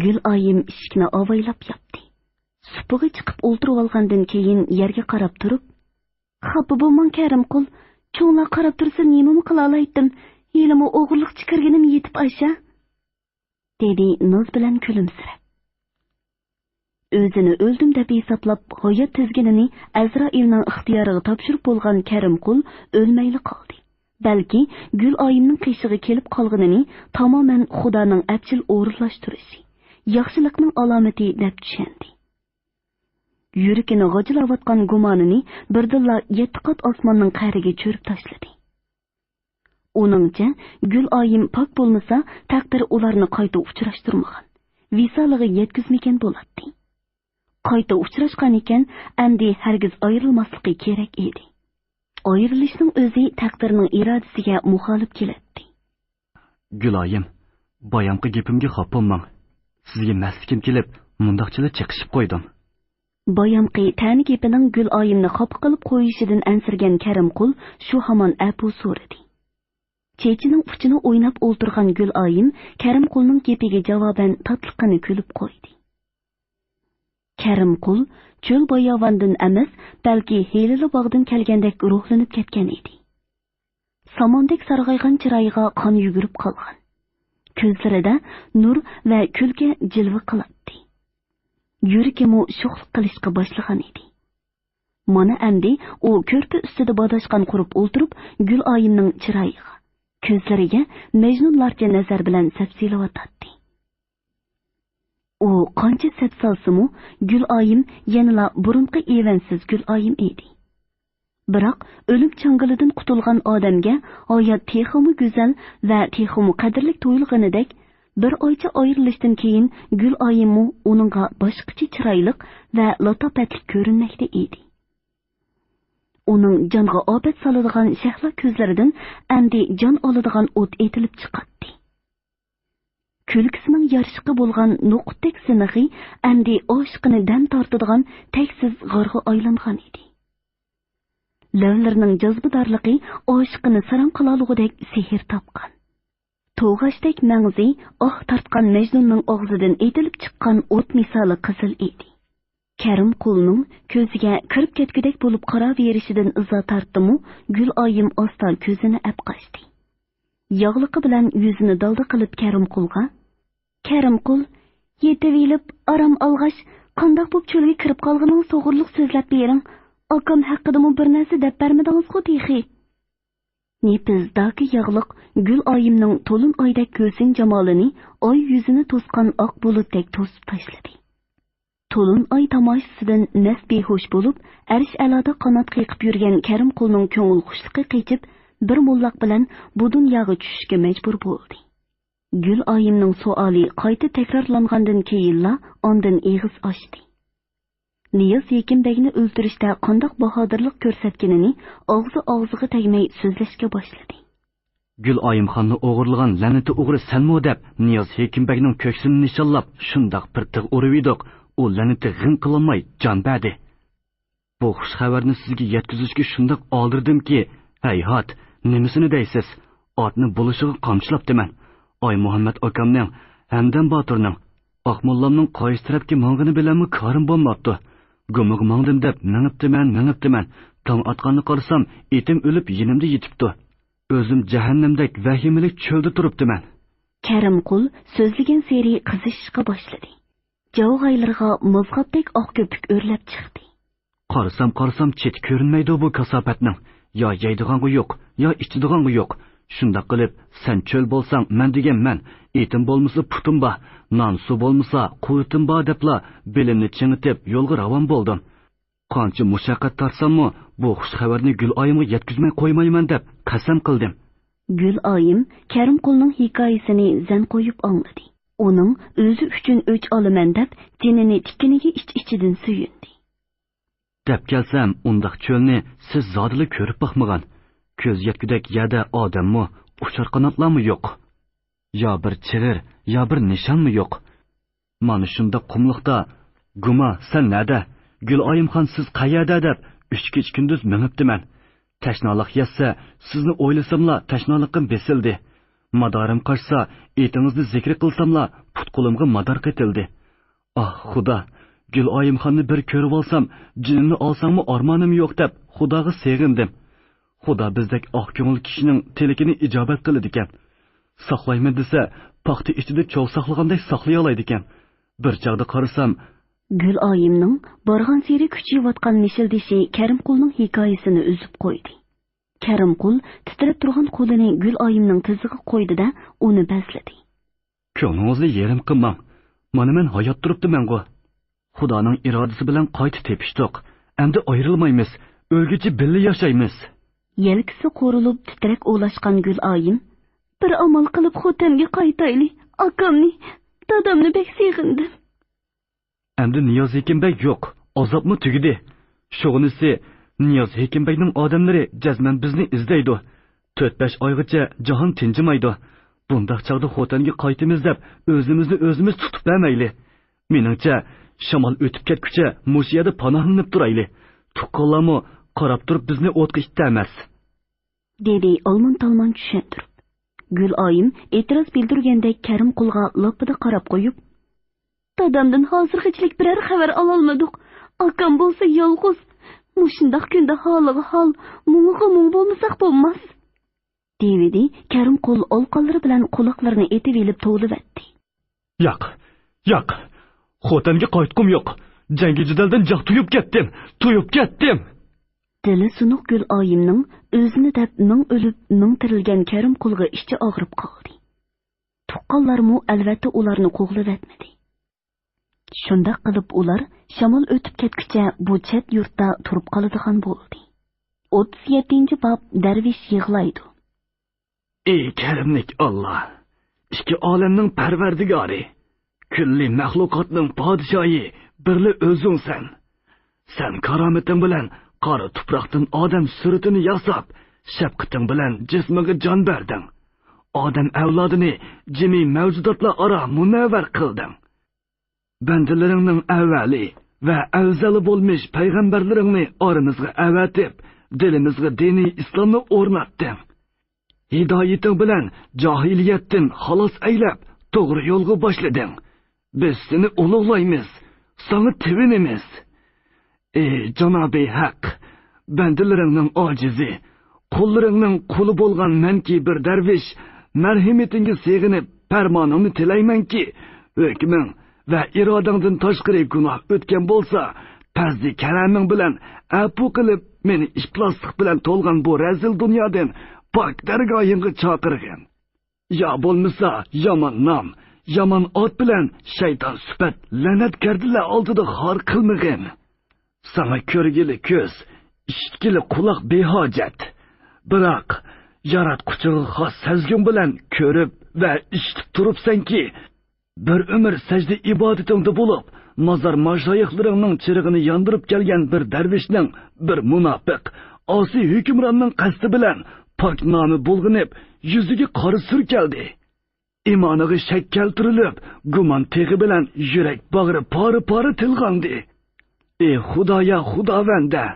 گۈلئايىم ئىشىكنى ئاۋايلاپ ياپتى. سۇپىغا چىقىپ ئولتۇرۇۋالغاندىن كېيىن يەرگە قاراپ تۇرۇپ، «خاپا بولماڭ، كەرىمقۇل. چوڭلار قاراپ تۇرسا نېمىمۇ قىلالايتتىم؟ ھېلىمۇ ئوغرىلىقچە كىرگىنىم يېتىپ ئاشا» دېدى ناز بىلەن كۈلۈمسىرەپ. ئۆزىنى ئۆلدۈم دەپ ھېسابلاپ، ھايات تىزگىنىنى ئەزرائىلنىڭ ئىختىيارىغا تاپشۇرۇپ بولغان كەرىمقۇل ئۆلمەيلا قالدى. بەلكى گۈلئايىمنىڭ قېشىغا كېلىپ قالغىنىنى تامامەن خۇدانىڭ ئەپچىل ئورۇنلاشتۇرۇشى، ياخشىلىقنىڭ ئالامىتى دەپ چۈشەندى. يۈرىكىنى غاجىلاۋاتقان گۇمانىنى بىردىنلا يەتتە قات ئاسماننىڭ قەرىگە چۆرۈپ تاشلىدى. ئۇنىڭچە، گۈلئايىم پاك بولمىسا، تەقدىر ئۇلارنى قايتا ئۇچراشتۇرمىغان، ۋىسالىغا يەتكۈزمىگەن بولاتتى. قايتا ئۇچراشقان ئىكەن، ئەمدى ھەرگىز ئايرىلماسلىقى كېرەك ئىدى. ئايرىلىشنىڭ ئۆزى تەقدىرنىڭ ئىرادىسىگە مۇخالىپ كېلەتتى. گۈلايىم، بايامقى گېپىمگە خاپا بولماڭ. سىزگە مەستلىكىم كېلىپ، مۇنداقچىلا چېقىشىپ قويدۇم. بايامقى تەنە گېپىنىڭ گۈلئايىمنى خاپا قىلىپ قويۇشىدىن ئەنسىرىگەن كەرىمقۇل شۇ ھامان ئەپۇ سورىدى. چېچىنىڭ ئۇچىنى ئويناپ ئولتۇرغان گۈلئايىم كەرىمقۇلنىڭ گېپىگە جاۋابەن تاتلىقىنى كۈلۈپ قويدى. كەرىمقۇل چۆل باياۋاندىن ئەمەس، بەلكى ھېلىلا باغدىن كەلگەندەك روھلىنىپ كەتكەن ئىدى. ساماندەك سارغايغان چىرايىغا قان يۈگۈرۈپ قالغان. كۆزلىرىدە نۇر ۋە كۈلكە جىلۋە قىلاتتى. يۈرىكىمۇ شوخلۇق قىلىشقا باشلىغان ئىدى. مانا ئەمدى ئۇ كۆرپە ئۈستىدە باداشقان قۇرۇپ ئولتۇرۇپ، گۈلئايىمنىڭ چىرايىغا، كۆزلىرىگە مەجنۇنلارچە نەزەر بىلەن سەپسېلىۋاتاتتى. ئۇ قانچە سەپسالسىمۇ، گۈلئايىم يەنىلا بۇرۇنقى ئېۋەنسىز گۈلئايىم ئىدى. بىراق ئۆلۈم چاڭگىلىدىن قۇتۇلغان ئادەمگە ھايات تېخىمۇ گۈزەل ۋە تېخىمۇ قەدىرلىك تۇيۇلغىنىدەك، بىر ئايچە ئايرىلىشتىن كېيىن گۈلئايىممۇ ئۇنىڭغا باشقىچە چىرايلىق ۋە لاتاپەتلىك كۆرۈنمەكتە ئىدى. ئۇنىڭ جانغا ئاپەت سالىدىغان شەھلا كۆزلىرىدىن ئەمدى جان ئالىدىغان ئوت ئېتىلىپ چىقاتتى. كۈلكىسىنىڭ يارىشىقى بولغان نوقۇتتەك سىنىقى ئەمدى ئاشىقىنى دەم تارتىدىغان تەكسىز غارغا ئايلانغان ئىدى. لەۋلىرىنىڭ جاذبىدارلىقى ئاشىقىنى ساراڭ قىلالىغۇدەك سېھىر تاپقان. توغاچتەك مەڭزى ئاھ تارتقان مەجنۇننىڭ ئاغزىدىن ئېتىلىپ چىققان ئوت مىسالى قىزىل ئىدى. كەرىمقۇلنىڭ كۆزىگە كىرىپ كەتكۈدەك بولۇپ قاراۋېرىشىدىن ئىزا تارتتىمۇ، گۈلئايىم ئاستا كۆزىنى ئەپ قاچتى. ياغلىقى بىلەن يۈزىنى دالدا قىلىپ كەرىمقۇلغا، «كەرىمقۇل، يېتىۋېلىپ ئارام ئالغاچ، قانداق بوپ چۆلگە كىرىپ قالغىنىڭ توغرىلىق سۆزلەپ بېرىڭ. ئاكام ھەققىدىمۇ بىر نەرسە دەپ بەرمىدىڭىزغۇ تېخى؟» نېپىز داكى ياغلىق گۈلئايىمنىڭ تولۇن ئايدەك گۈلسىن جامالىنى ئاي يۈزىنى توسقان ئاق بۇلۇتتەك توسۇپ تاشلىدى. تولۇن ئاي تاماشىسىدىن مەست بىھوش بولۇپ، ئەرش ئەلادا قانات قېقىپ يۈرگەن كەرىمقۇلنىڭ كۆڭۈل خۇشلۇقى قېچىپ، بىر موللاق بىلەن بۇ دۇنياغا چۈشۈشكە مەجبۇر بولدى. گۈلئايىمنىڭ سوئالى قايتا تەكرارلانغاندىن كېيىنلا ئاندىن ئېغىز ئاچتى. نىياز ھېكىم بەگنى ئۆلتۈرۈشتە قانداق باھادىرلىق كۆرسەتكىنىنى ئاغزى ئاغزىغا تەگمەي سۆزلەشكە باشلىدى. گۈلئايىم خاننى ئوغرىلىغان لەنىتى ئوغرى سەنمۇ دەپ، نىياز ھېكىم بەگنىڭ كۆكسىنى نىشانلاپ شۇنداق بىر تىغ ئۇرۇۋىدۇق، ئۇ لەنىتى غىڭ قىلالماي جان بەردى. بۇ خۇش خەۋەرنى سىزگە يەتكۈزۈشكە شۇنداق ئالدىردىمكى، ھەيھات، نېمىسىنى دەيسىز؟ ئاتنى بولۇشىغا قامچىلاپتىمەن. ئايمۇھەممەت ئاكامنىڭ، ھەمدەم باتۇرنىڭ، ئاقموللامنىڭ قايسى تەرەپكە ماڭغىنى بىلەنمۇ كارىم بولماپتۇ. گۇمىغا ماڭدىم دەپ مېڭىپتىمەن، مېڭىپتىمەن. تاڭ ئاتقاندا قارىسام، ئېتىم ئۆلۈپ يېنىمدا يېتىپتۇ. ئۆزۈم جەھەننەمدەك ۋەھىمىلىك چۆلدە تۇرۇپتىمەن. كەرىمقۇل سۆزلىگەنسېرى قىزىشىشقا باشلىدى. جاۋغايلىرىغا مازغاپتەك ئاق كۆپۈك ئۆرلەپ چىقتى. قارىسام، قارىسام، چېتى كۆرۈنمەيدۇ بۇ كاساپەتنىڭ. يا يەيدىغانغا يوق، يا ئىچىدىغانغا يوق. شۇنداق قىلىپ، سەن چۆل بولساڭ، مەن دېگەن مەن، ئېتىم بولمىسا پۇتۇم بار، نان سۇ بولمىسا قۇۋۋىتىم بار دەپلا بېلىمنى چىڭىتىپ يولغا راۋان بولدۇم. قانچە مۇشەققەت تارتساممۇ، بۇ خۇش خەۋەرنى گۈلئايىمغا يەتكۈزمەي قويمايمەن دەپ قەسەم قىلدىم. گۈلئايىم كەرىمقۇلنىڭ ھېكايىسىنى زەن قويۇپ ئاڭلىدى. ئۇنىڭ ئۆزى ئۈچۈن ئۆچ ئالىمەن دەپ جېنىنى تىككىنىگە ئىچ-ئىچىدىن سۆيۈندى. دەپ كەلسەم، ئۇنداق چۆلنى سىز زادىلا كۆرۈپ باقمىغان. كۆز يەتكۈدەك يەردە ئادەممۇ، ئۇچار قاناتلارمۇ يوق. يا بىر چىغىر، يا بىر نىشانمۇ يوق. مانا شۇنداق قۇملۇقتا، گۇما، سەن نەدە؟ گۈلئايىمخان، سىز قەيەردە؟ دەپ ئۈچ كېچە-كۈندۈز مېڭىپتىمەن. تەشنالىق يەتسە، سىزنى ئويلىساملا تەشنالىقىم بېسىلدى. مادارىم قاچسا، ئېتىڭىزنى زىكرى قىلساملا پۇت-قولۇمغا مادار قېتىلدى. ئاھ، خۇدا، گۈلئايىمخاننى بىر كۆرۈۋالسام، جېنىمنى ئالساڭمۇ ئارمانىم يوق دەپ خۇداغا سېغىندىم. خۇدا بىزدەك ئاق كۆڭۈل كىشىنىڭ تىلىكىنى ئىجابەت قىلىدىكەن. ساقلايمەن دېسە، پاختا ئىچىدە چوغ ساقلىغاندەك ساقلىيالايدىكەن. بىر چاغدا قارىسام، گۈلئايىمنىڭ بارغانسېرى كۈچىيىۋاتقان مىشىلدىشى كەرىمقۇلنىڭ ھېكايىسىنى ئۈزۈپ قويدى. كەرىمقۇل تىترەپ تۇرغان قولىنى گۈلئايىمنىڭ تىزىغا قويدى-دە، ئۇنى بەزلىدى. كۆڭلىڭىزنى يېرىم قىلماڭ. مانا مەن ھايات تۇرۇپتىمەنغۇ. خۇدانىڭ ئىرادىسى بىلەن قايتا تېپىشتۇق. ئەمدى ئايرىلمايمىز. ئۆلگۈچە بىللە ياشايمىز. يەلكىسى قورۇلۇپ تىترەك ئولاشقان گۈلئايىم، بىر ئامال قىلىپ خوتەنگە قايتايلى. ئاكامنى، دادامنى بەك سېغىندىم. ئەمدى نىياز ھېكىم بەگ يوق، ئازابمۇ تۈگىدى. شۇغىنىسى، نىياز ھېكىم بەگنىڭ ئادەملىرى جەزمەن بىزنى ئىزدەيدۇ. تۆت-بەش ئايغىچە جاھان تىنجىمايدۇ. بۇنداق چاغدا خوتەنگە قايتىمىز دەپ ئۆزىمىزنى ئۆزىمىز تۇتۇپ بەرمەيلى. مېنىڭچە، شامال ئۆتۈپ كەتكۈچە مۇشۇ يەردە پاناھلىنىپ تۇرايلى. تۇغقانلارمۇ قاراپ تۇرۇپ بىزنى ئوتقا ئىتتەرمەس. دېدى ئالمان-تالمان چۈشەندۈرۈپ. گۈلئايىم ئېتىراز بىلدۈرگەندەك كەرىمقۇلغا لاپپىدە قاراپ قويۇپ، دادامدىن ھازىرغىچىلىك بىرەر خەۋەر ئالالمىدۇق. ئاكام بولسا يالغۇز. مۇشۇنداق كۈندە ھالىغا ھال، مۇڭىغا مۇڭ بولمىساق بولماس. دېۋىدى كەرىمقۇل ئالىقانلىرى بىلەن قۇلاقلىرىنى ئېتىۋېلىپ توۋلىۋەتتى. ياق، ياق. خوتەنگە قايتقۇم يوق. جەڭگى جېدەلدىن جىق تويۇپ كەتتىم، تويۇپ كەتتىم. دىلى سۇنۇق گۈلئايىمنىڭ ئۆزىنى دەپ مىڭ ئۆلۈپ، مىڭ تىرىلگەن كەرىمقۇلغا ئىچى ئاغرىپ قالدى. تۇغقانلارمۇ ئەلۋەتتە ئۇلارنى قوغلىۋەتمىدى. شۇنداق قىلىپ ئۇلار شامال ئۆتۈپ كەتكۈچە بۇ چەت يۇرتتا تۇرۇپ قالىدىغان بولدى. ئوتتۇز يەتتىنچى باب. دەرۋىش يىغلايدۇ. ئى كەرىملىك ئاللا، ئىككى ئالەمنىڭ پەرۋەردىگارى، كۈللى مەخلۇقاتنىڭ پادىشاھى بىرلا ئۆزۈڭسەن. سەن كارامىتىڭ بىلەن قارا تۇپراقتىن ئادەم سۈرىتىنى ياساپ، شەپقىتىڭ بىلەن جىسمىغا جان بەردىڭ. ئادەم ئەۋلادىنى جىمى مەۋجۇداتلار ئارا مۇنەۋۋەر قىلدىڭ. بەندىلىرىڭنىڭ ئەۋەلى ۋە ئەۋزەلى بولمىش پەيغەمبەرلىرىڭنى ئارىمىزغا ئەۋەتىپ، دىلىمىزغا دىنىي ئىسلامنى ئورناتتىڭ. ھىدايىتىڭ بىلەن جاھىلىيەتتىن خالاس ئەيلەپ، توغرا يولغا باشلىدىڭ. بىز سېنى ئۇلۇغلايمىز، ساڭا تېۋىنىمىز. ئى جانابى ھەق، بەندىلىرىڭنىڭ ئاجىزى، قۇللىرىڭنىڭ قۇلى بولغان مەنكى بىر دەرۋىش، مەرھىمىتىڭگە سېغىنىپ پەرمانىڭنى تىلەيمەنكى، ھۆكمۈڭ ۋە ئىرادەڭدىن تاشقىرى گۇناھ ئۆتكەن بولسا، پەزلى كەرەمىڭ بىلەن ئەپۇ قىلىپ، مېنى ئىپلاسلىق بىلەن تولغان بۇ رەزىل دۇنيادىن پاك دەرگاھىڭغا چاقىرغىن. يا بولمىسا يامان نام، يامان ئات بىلەن شەيتان سۈپەت لەنەت گەردىلەر ئالدىدا خار قىلمىغىن. ساڭا كۆرگىلى كۆز، ئىشىتكىلى قۇلاق بىھاجەت. بىراق، ياراتقۇچىغا خاس سەزگۈڭ بىلەن كۆرۈپ ۋە ئىشىتىپ تۇرۇپسەنكى، بىر ئۆمۈر سەجدە ئىبادىتىڭدە بولۇپ، مازار ماشايىخلىرىڭنىڭ چىرىغىنى ياندۇرۇپ كەلگەن بىر دەرۋىشنىڭ بىر مۇناپىق، ئاسىي ھۆكۈمراننىڭ قەستى بىلەن پاك نامى بۇلغىنىپ، يۈزىگە قارا سۈر كەلدى. ئىمانىغا شەك كەلتۈرۈلۈپ، گۇمان تېغى بىلەن يۈرەك باغرى پارە-پارە تىلغاندى. ئى خۇدايا خۇداۋەندە،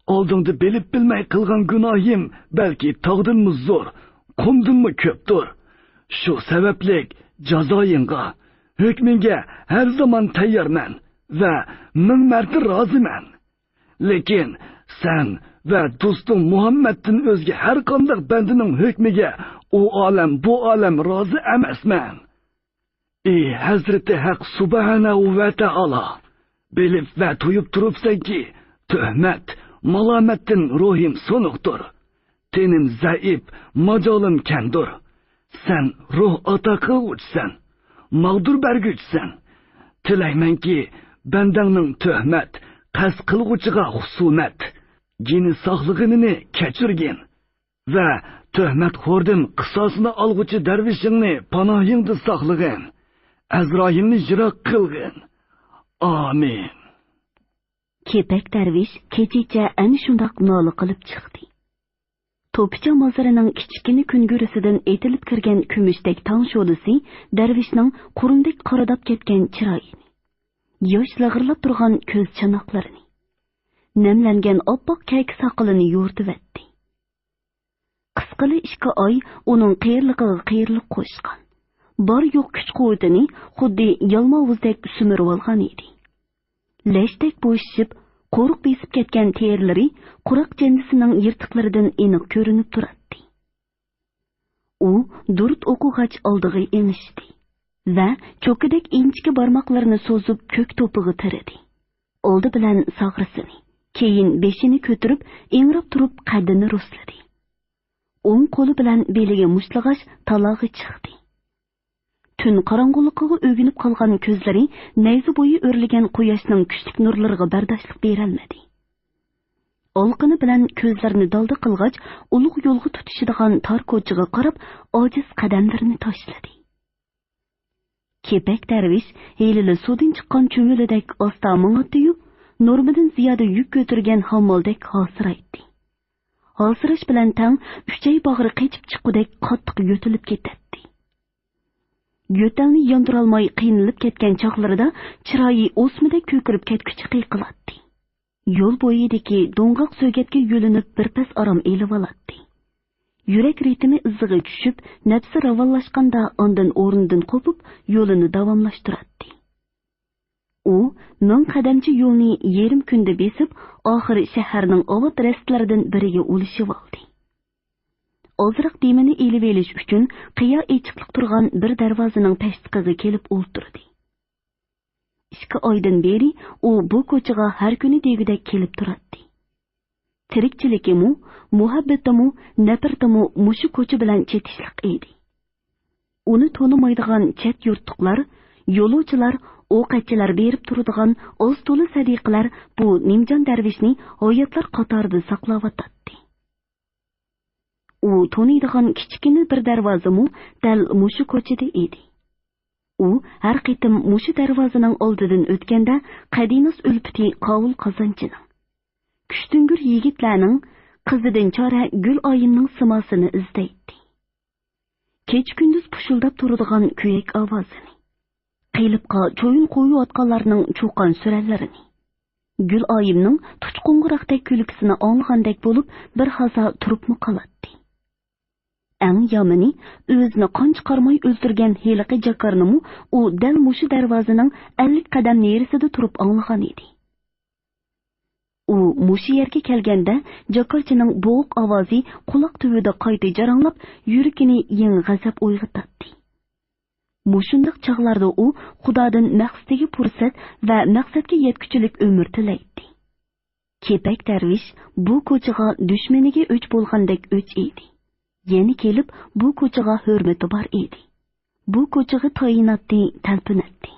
ئالدىڭدا بىلىپ بىلمەي قىلغان گۇناھىم بەلكى تاغدىنمۇ زور، قۇمدىنمۇ كۆپتۇر. شۇ سەۋەبلىك جازايىڭغا، ھۆكمۈڭگە ھەر زامان تەييارمەن ۋە مىڭ مەرتە رازىمەن. لېكىن سەن ۋە دوستۇڭ مۇھەممەدتىن ئۆزگە ھەر قانداق بەندىنىڭ ھۆكمىگە ئۇ ئالەم، بۇ ئالەم رازى ئەمەسمەن. ئى ھەزرىتى ھەق سۇبھانەھۇ ۋە تائالا، بىلىپ ۋە تۇيۇپ تۇرۇپسەنكى، تۆھمەت، مالامەتتىن روھىم سۇنۇقتۇر. تېنىم زەئىپ، ماجالىم كەمدۇر. سەن روھ ئاتا قىلغۇچىسەن، ماغدۇر بەرگۈچىسەن. تىلەيمەنكى، بەندەڭنىڭ تۆھمەت، قەست قىلغۇچىغا خۇسۇمەت، گېنى ساقلىغىنىنى كەچۈرگىن ۋە تۆھمەتخوردىن قىساسىنى ئالغۇچى دەرۋىشىڭنى پاناھىڭدا ساقلىغىن. ئەزرائىلنى يىراق قىلغىن. ئامىن. كېپەك دەرۋىش كېچىچە ئەنە شۇنداق نالە قىلىپ چىقتى. توپىچا مازىرىنىڭ كىچىككىنە كۈنگۈرىسىدىن ئېتىلىپ كىرگەن كۈمۈشتەك تاڭ شولىسى دەرۋىشنىڭ قۇرۇمدەك قارىداپ كەتكەن چىرايىنى، ياش لىغىرلاپ تۇرغان كۆز چاناقلىرىنى، نەملەنگەن ئاپئاق كەكە ساقىلىنى يورۇتۇۋەتتى. قىسقىلا ئىككى ئاي ئۇنىڭ قېرىلىقىغا قېرىلىق قوشقان. بار-يوق كۈچ-قۇۋۋىتىنى خۇددى يالماۋۇزدەك سۈمۈرۈۋالغان ئىدى. لەشتەك بوشىشىپ، قورۇق بېسىپ كەتكەن تېرىلىرى قۇراق جەندىسىنىڭ يىرتىقلىرىدىن ئېنىق كۆرۈنۈپ تۇراتتى. ئۇ دۇرۇت ئوقۇغاچ ئالدىغا ئېڭىشتى ۋە چوكىدەك ئىنچىكە بارماقلىرىنى سوزۇپ كۆك توپىغا تىرىدى. ئالدى بىلەن ساغرىسىنى، كېيىن بېشىنى كۆتۈرۈپ ئىڭراپ تۇرۇپ قەددىنى رۇسلىدى. ئوڭ قولى بىلەن بېلىگە مۇشتلىغاچ تالاغا چىقتى. تۈن قاراڭغۇلۇقىغا ئۆگىنىپ قالغان كۆزلىرى نەيزە بويى ئۆرلىگەن قۇياشنىڭ كۈچلۈك نۇرلىرىغا بەرداشلىق بېرەلمىدى. ئالىقىنى بىلەن كۆزلىرىنى دالدا قىلغاچ، ئۇلۇغ يولغا تۇتىشىدىغان تار كوچىغا قاراپ ئاجىز قەدەملىرىنى تاشلىدى. كېپەك دەرۋىش ھېلىلا سۇدىن چىققان چۈمۈلىدەك ئاستا ماڭاتتى-يۇ، نورمىدىن زىيادە يۈك كۆتۈرگەن ھاممالدەك ھاسىرايتتى. ھاسىراش بىلەن تەڭ ئۈچەي باغرى قېچىپ چىققۇدەك قاتتىق يۆتىلىپ كېتەتتى. يۆتەلنى ياندۇرالماي قىينىلىپ كەتكەن چاغلىرىدا چىرايى ئوسمىدەك كۆكىرىپ كەتكۈچە قىيقىلاتتى. يول بويىدىكى دوڭغاق سۆگەتكە يۆلىنىپ بىر پەس ئارام ئېلىۋالاتتى. يۈرەك رىتىمى ئىزىغا چۈشۈپ، نەپسى راۋانلاشقاندا ئاندىن ئورنىدىن قوپۇپ، يولىنى داۋاملاشتۇراتتى. ئۇ مىڭ قەدەمچە يولنى يېرىم كۈندە بېسىپ، ئاخىرى شەھەرنىڭ ئاۋات رەستىلىرىدىن بىرىگە ئۇلىشىۋالدى. ئازراق دېمىنى ئېلىۋېلىش ئۈچۈن قىيا ئېچىقلىق تۇرغان بىر دەرۋازىنىڭ پەشتىقىغا كېلىپ ئولتۇردى. ئىككى ئايدىن بېرى ئۇ بۇ كوچىغا ھەر كۈنى دېگۈدەك كېلىپ تۇراتتى. تىرىكچىلىكىمۇ، مۇھەببىتىمۇ، نەپرىتىمۇ مۇشۇ كوچا بىلەن چېتىشلىق ئىدى. ئۇنى تونۇمايدىغان چەت يۇرتلۇقلار، يولۇچىلار، ئوقەتچىلەر بېرىپ تۇرىدىغان ئاز تولا سەدىقىلەر بۇ نىمجان دەرۋىشنى ھاياتلار قاتارىدا ساقلاۋاتاتتى. ئۇ تونۇيدىغان كىچىككىنە بىر دەرۋازىمۇ دەل مۇشۇ كوچىدا ئىدى. ئۇ ھەر قېتىم مۇشۇ دەرۋازىنىڭ ئالدىدىن ئۆتكەندە، قەدىناس ئۈلپىتى قاۋۇل قازانچىنىڭ، كۈچتۈڭگۈر يىگىتلەرنىڭ قىزىدىن چارە گۈل ئايىمنىڭ سىماسىنى ئىزدەيتتى. كېچە-كۈندۈز پۇشۇلداپ تۇرىدىغان كۆيەك ئاۋازىنى، قېلىپقا چويۇن قويۇۋاتقانلارنىڭ چۇقان سۈرەنلىرىنى، گۈل ئايىمنىڭ تۇچ قوڭغۇراقتەك كۈلكىسىنى ئاڭلىغاندەك بولۇپ، بىر ھازا تۇرۇپمۇ قالاتتى. ئەڭ يامىنى، ئۆزىنى قان چىقارماي ئۆلتۈرگەن ھېلىقى جاكارنىمۇ ئۇ دەل مۇشۇ دەرۋازىنىڭ ئەللىك قەدەم نېرىسىدە تۇرۇپ ئاڭلىغان ئىدى. ئۇ مۇشۇ يەرگە كەلگەندە، جاكارچىنىڭ بوغۇق ئاۋازى قۇلاق تۈۋىدە قايتا جاراڭلاپ، يۈرىكىنى يېڭى غەزەپ ئويغىتاتتى. مۇشۇنداق چاغلاردا ئۇ خۇدادىن مەقسىتىگە پۇرسەت ۋە مەقسەتكە يەتكۈچىلىك ئۆمۈر تىلەيتتى. كېپەك دەرۋىش بۇ كوچىغا دۈشمىنىگە ئۆچ بولغاندەك ئۆچ ئىدى. يەنە كېلىپ بۇ كوچىغا ھۆرمىتى بار ئىدى. بۇ كوچىغا تايىناتتى، تەلپۈنەتتى.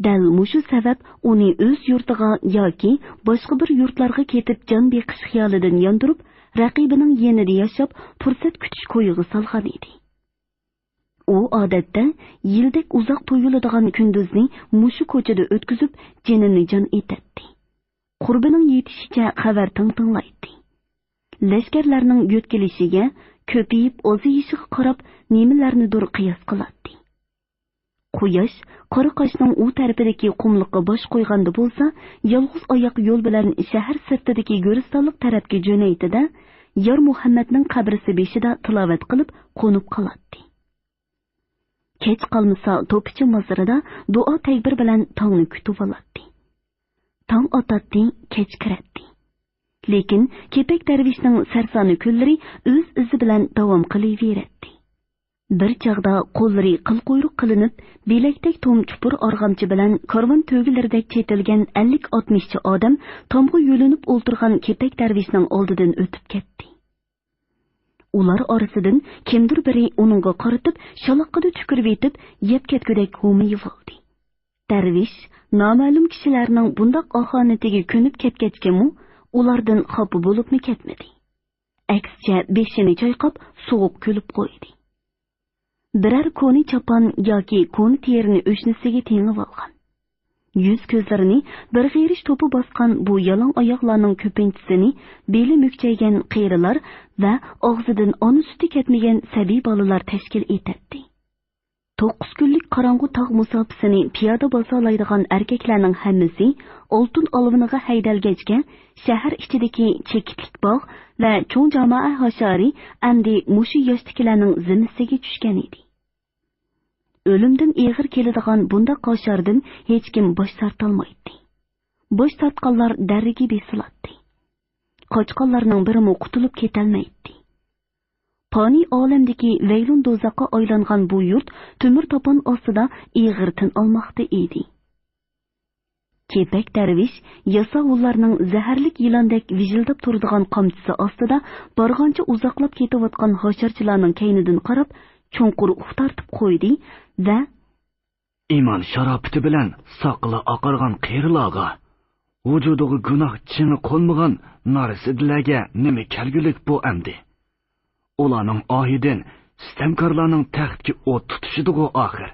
دەل مۇشۇ سەۋەب ئۇنى ئۆز يۇرتىغا ياكى باشقا بىر يۇرتلارغا كېتىپ جان بېقىش خىيالىدىن ياندۇرۇپ، رەقىبىنىڭ يېنىدا ياشاپ، پۇرسەت كۈتۈش كويىغا سالغان ئىدى. ئۇ ئادەتتە يىلدەك ئۇزاق تۇيۇلىدىغان كۈندۈزنى مۇشۇ كوچىدا ئۆتكۈزۈپ، جېنىنى جان ئېتەتتى. قۇربىنىڭ يېتىشىچە خەۋەر تىڭ تىڭلايتتى. لەشكەرلەرنىڭ يۆتكىلىشىگە، كۆپىيىپ ئازىيىشىغا قاراپ نېمىلەرنىدۇر قىياس قىلاتتى. قۇياش قارا قاشنىڭ ئۇ تەرىپىدىكى قۇملۇققا باش قويغاندا بولسا، يالغۇز ئاياق يول بىلەن شەھەر سىرتىدىكى گۆرىستانلىق تەرەپكە جۆنەيتتى-دە، يار مۇھەممەدنىڭ قەبرىسى بېشىدا تىلاۋەت قىلىپ قونۇپ قالاتتى. كەچ قالمىسا توپىچى مازىرىدا دۇئا تەكبىر بىلەن تاڭنى كۈتۈۋالاتتى. تاڭ ئاتاتتى، كەچ كىرەتتى. لېكىن كېپەك دەرۋىشنىڭ سەرسانە كۈنلىرى ئۆز ئىزى بىلەن داۋام قىلىۋېرەتتى. بىر چاغدا قوللىرى قىل قۇيرۇق قىلىنىپ، بىلەكتەك توم چۇپۇر ئارغامچا بىلەن كارۋان تۆگىلىرىدەك چېتىلگەن ئەللىك ئاتمىشچە ئادەم تامغا يۆلىنىپ ئولتۇرغان كېپەك دەرۋىشنىڭ ئالدىدىن ئۆتۈپ كەتتى. ئۇلار ئارىسىدىن كىمدۇر بىرى ئۇنىڭغا قارىتىپ، شالاققىدە تۈكۈرۈۋېتىپ، يەپ كەتكۈدەك ھومىيىۋالدى. دەرۋىش نامەلۇم كىشىلەرنىڭ بۇنداق ئاھانىتىگە كۆنۈپ كەتكەچكىمۇ، ئۇلاردىن خاپا بولۇپمۇ كەتمىدى. ئەكسىچە، بېشىنى چايقاپ، سوغۇق كۈلۈپ قويدى. بىرەر كونا چاپان ياكى كونا تېرىنى ئۆشنىسىگە تېڭىۋالغان. يۈز-كۆزلىرىنى بىر غېرىش توپا باسقان بۇ يالاڭ ئاياغلارنىڭ كۆپىنچىسىنى بېلى مۈكچەيگەن قېرىلار ۋە ئاغزىدىن ئانا سۈتى كەتمىگەن سەبىي بالىلار تەشكىل ئېتەتتى. توققۇز كۈنلۈك قاراڭغۇ تاغ مۇساپىسىنى پىيادە باسالايدىغان ئەركەكلەرنىڭ ھەممىسى ئالتۇن ئالۋىنىغا ھەيدەلگەچكە، شەھەر ئىچىدىكى چېكىتلىك باغ ۋە چوڭ جامائە ھاشارى ئەمدى مۇشۇ ياشتىكىلەرنىڭ زىممىسىگە چۈشكەن ئىدى. ئۆلۈمدىن ئېغىر كېلىدىغان بۇنداق ھاشاردىن ھېچكىم باش تارتالمايتتى. باش تارتقانلار دەررىگە بېسىلاتتى. قاچقانلارنىڭ بىرىمۇ قۇتۇلۇپ كېتەلمەيتتى. پانىي ئالەمدىكى ۋەيلۇن دوزاخقا ئايلانغان بۇ يۇرت تۆمۈر تاپان ئاستىدا ئېغىر تىن ئالماقتا ئىدى. كېپەك دەرۋىش ياساۋۇللارنىڭ زەھەرلىك يىلاندەك ۋىژىلداپ تۇرىدىغان قامچىسى ئاستىدا بارغانچە ئۇزاقلاپ كېتىۋاتقان ھاشارچىلارنىڭ كەينىدىن قاراپ، چوڭقۇر ئۇھ تارتىپ قويدى ۋە ئىمان شاراپىتى بىلەن ساقىلى ئاقارغان قېرىلارغا، ۋۇجۇدىغا گۇناھ چىڭى قونمىغان نارەسىدىلەرگە نېمە كەلگۈلۈك بۇ ئەمدى؟ ئۇلارنىڭ ئاھىدىن سىتەمكارلارنىڭ تەختكە ئوت تۇتۇشىدىغۇ ئاخىر؟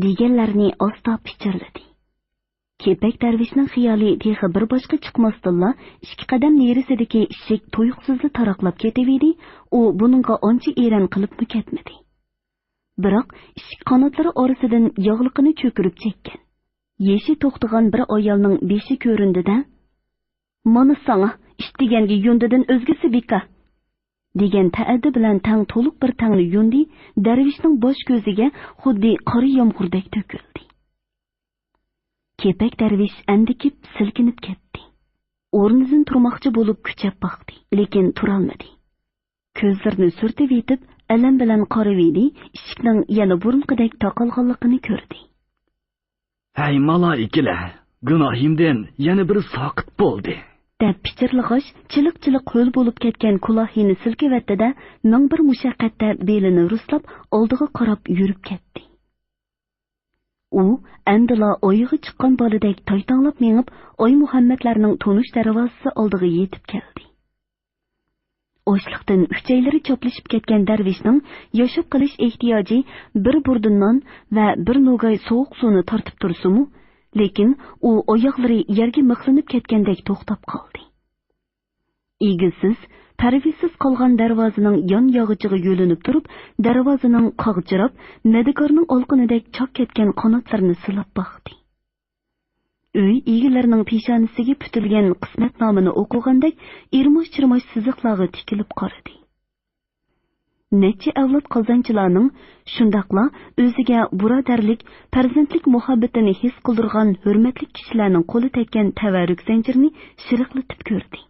دېگەنلەرنى ئاستا پىچىرلىدى. كېپەك دەرۋىشنىڭ خىيالى تېخى بىر باشقا چىقماستىنلا، ئىككى قەدەم نېرىسىدىكى ئىشىك تۇيۇقسىزلا تاراقلاپ كېتىۋىدى، ئۇ بۇنىڭغا ئانچە ئېرەن قىلىپمۇ كەتمىدى. بىراق ئىشىك قاناتلىرى ئارىسىدىن ياغلىقىنى چۆكۈرۈپ چەككەن. يېشى توختىغان بىر ئايالنىڭ بېشى كۆرۈندى-دە، «مانا ساڭا، ئىت دېگەنگە يۇندىدىن ئۆزگىسى بىكار!» دېگەن تەئەددى بىلەن تەڭ تولۇق بىر تەڭنە يۇندى دەرۋىشنىڭ باش كۆزىگە خۇددى قارا يامغۇردەك تۆكۈلدى. كېپەك دەرۋىش ئەندىكىپ سىلكىنىپ كەتتى. ئورنىدىن تۇرماقچى بولۇپ كۈچەپ باقتى، لېكىن تۇرالمىدى. كۆزلىرىنى سۈرتۈۋېتىپ، ئەلەم بىلەن قارىۋىدى، ئىشىكنىڭ يەنە بۇرۇنقىدەك تاقالغانلىقىنى كۆردى. «ھەي مالايىكىلەر، گۇناھىمدىن يەنە بىر ساقىت بولدى!» دەپ پىچىرلىغاچ، چىلىق-چىلىق ھۆل بولۇپ كەتكەن كۇلاھىنى سىلكىۋەتتى-دە، مىڭ بىر مۇشەققەتتە بېلىنى رۇسلاپ، ئالدىغا قاراپ يۈرۈپ كەتتى. ئۇ ئەمدىلا ئايىغى چىققان بالىدەك تايتاڭلاپ مېڭىپ، ئايمۇھەممەتلەرنىڭ تونۇش دەرۋازىسى ئالدىغا يېتىپ كەلدى. ئاچلىقتىن ئۈچەيلىرى چاپلىشىپ كەتكەن دەرۋىشنىڭ ياشاپ قېلىش ئېھتىياجى بىر بۇردا نان ۋە بىر نوگاي سوغۇق سۇنى تارتىپ تۇرسىمۇ، لېكىن ئۇ ئاياغلىرى يەرگە مىخلىنىپ كەتكەندەك توختاپ قالدى. ئىگىسىز، پەرۋىسىز قالغان دەرۋازىنىڭ يان ياغىچىغا يۆلىنىپ تۇرۇپ، دەرۋازىنىڭ قاغجىراپ، مەدىكارنىڭ ئالقىنىدەك چاك كەتكەن قاناتلىرىنى سىلاپ باقتى. ئۆي ئىگىلىرىنىڭ پېشانىسىگە پۈتۈلگەن قىسمەتنامىنى ئوقۇغاندەك ئىرماش-چىرماش سىزىقلارغا تىكىلىپ قارىدى. نەچچە ئەۋلاد قازانچىلارنىڭ، شۇنداقلا ئۆزىگە بۇرادەرلىك، پەرزەنتلىك مۇھەببىتىنى ھېس قىلدۇرغان ھۆرمەتلىك كىشىلەرنىڭ قولى تەگكەن تەۋەررۈك زەنجىرىنى شىرىقلىتىپ كۆردى.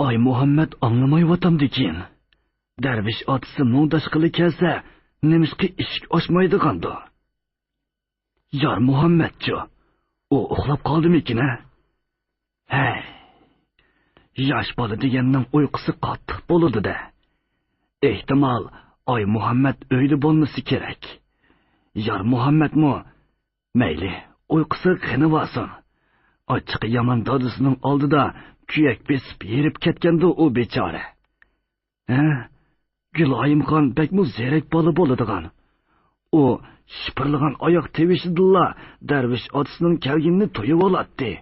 ئايمۇھەممەت ئاڭلىمايۋاتامدىكىن؟ دەرۋىش ئاتىسى مۇڭداشقىلى كەلسە، نېمىشقا ئىشىك ئاچمايدىغاندۇ؟ يارمۇھەممەتچۇ؟ ئۇ ئۇخلاپ قالدىمىكىن، ھە؟ ھەي، ياش بالا دېگەننىڭ ئۇيقۇسى قاتتىق بولىدۇ-دە. ئېھتىمال، ئايمۇھەممەت ئۆيدە بولمىسا كېرەك. يارمۇھەممەتمۇ؟ مەيلى، ئۇيقۇسى قېنى بارسۇن. ئاچچىقى يامان دادىسىنىڭ ئالدىدا كۈيەك بېسىپ ھېرىپ كەتكەندۇ ئۇ بىچارە. ھە؟ گۈلايىمخان بەكمۇ زېرەك بالا بولىدىغان. ئۇ شىپىرلىغان ئاياق تىۋىشىدىنلا دەرۋىش ئاتىسىنىڭ كەلگىنىنى تۇيۇۋالاتتى.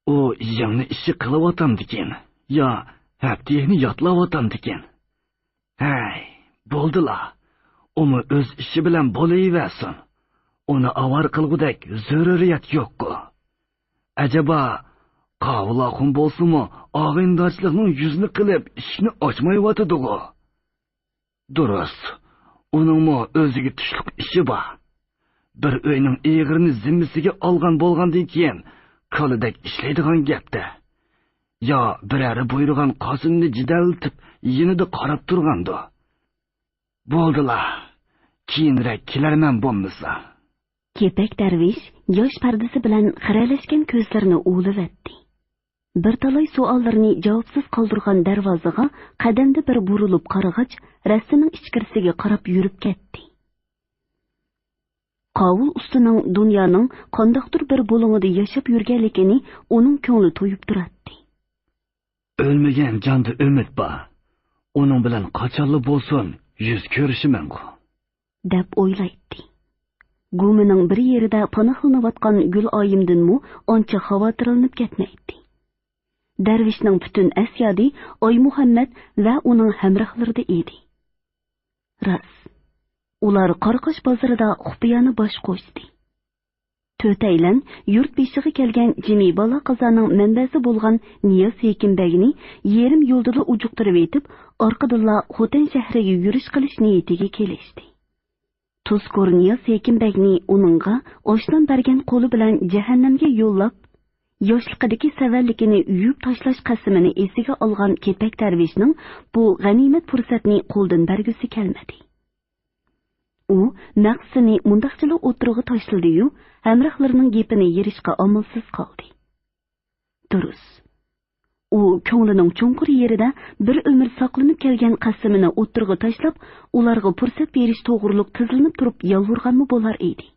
ئۇ يىڭنە ئىشى قىلىۋاتامدىكىن يا ھەپتىيەكنى ياتلاۋاتامدىكىن؟ ھەي، بولدىلا. ئۇمۇ ئۆز ئىشى بىلەن بولۇۋەرسۇن. ئۇنى ئاۋارە قىلغۇدەك زۆرۈرىيەت يوققۇ. ئەجەبا، قاۋۇل ئاخۇن بولسىمۇ ئاغىنىدارچىلىقنىڭ يۈزىنى قىلىپ ئىشىكنى ئاچمايۋاتىدىغۇ؟ دۇرۇس، ئۇنىڭمۇ ئۆزىگە تۇشلۇق ئىشى بار. بىر ئۆينىڭ ئېغىرىنى زىممىسىگە ئالغان بولغاندىن كېيىن، كالىدەك ئىشلەيدىغان گەپتە. يا بىرەرى بۇيرۇغان قاسىمنى جېدەللىتىپ يېنىدا قاراپ تۇرغاندۇ؟ بولدىلا، كېيىنرەك كېلەرمەن بولمىسا. كېپەك دەرۋىش ياش پەردىسى بىلەن خىرەلەشكەن كۆزلىرىنى ئۇۋىلىۋەتتى. بىر تالاي سوئاللىرىنى جاۋابسىز قالدۇرغان دەرۋازىغا قەدەمدە بىر بۇرۇلۇپ قارىغاچ، رەستىنىڭ ئىچكىرىسىگە قاراپ يۈرۈپ كەتتى. قاۋۇل ئۇستىنىڭ دۇنيانىڭ قانداقتۇر بىر بۇلۇڭىدا ياشاپ يۈرگەنلىكىنى ئۇنىڭ كۆڭلى تۇيۇپ تۇراتتى. ئۆلمىگەن جاندا ئۈمىد بار. ئۇنىڭ بىلەن قاچانلا بولسۇن يۈز كۆرۈشىمەنغۇ، دەپ ئويلايتتى. گۇمىنىڭ بىر يېرىدە پاناھلىنىۋاتقان گۈلئايىمدىنمۇ ئانچە خاۋاتىرلىنىپ كەتمەيتتى. دەرۋىشنىڭ پۈتۈن ئەسيادى ئايمۇھەممەت ۋە ئۇنىڭ ھەمراھلىرىدا ئىدى. راست، ئۇلار قاراقاش بازىرىدا خۇپىيانە باش قوشتى. تۆتەيلەن يۇرت بېشىغا كەلگەن جىمى بالا-قازانىڭ مەنبەسى بولغان نىياز ھېكىم بەگنى يېرىم يولدىلا ئۇجۇقتۇرۇۋېتىپ، ئارقىدىنلا خوتەن شەھىرىگە يۈرۈش قىلىش نىيىتىگە كېلىشتى. تۇزكور نىياز ھېكىم بەگنى ئۇنىڭغا ئاشنان بەرگەن قولى بىلەن جەھەننەمگە يوللاپ، ياشلىقىدىكى سەۋەنلىكىنى يۇيۇپ تاشلاش قەسىمىنى ئېسىگە ئالغان كېپەك دەرۋىشنىڭ بۇ غەنىيمەت پۇرسەتنى قولدىن بەرگۈسى كەلمىدى. ئۇ مەقسىتىنى مۇنداقچىلا ئوتتۇرىغا تاشلىدى-يۇ، ھەمراھلىرىنىڭ گېپىنى يېرىشقا ئامالسىز قالدى. دۇرۇس. ئۇ كۆڭلىنىڭ چوڭقۇر يېرىدە بىر ئۆمۈر ساقلىنىپ كەلگەن قەسىمىنى ئوتتۇرىغا تاشلاپ، ئۇلارغا پۇرسەت بېرىش توغرۇلۇق تىزلىنىپ تۇرۇپ يالۋۇرغانمۇ بولار ئىدى.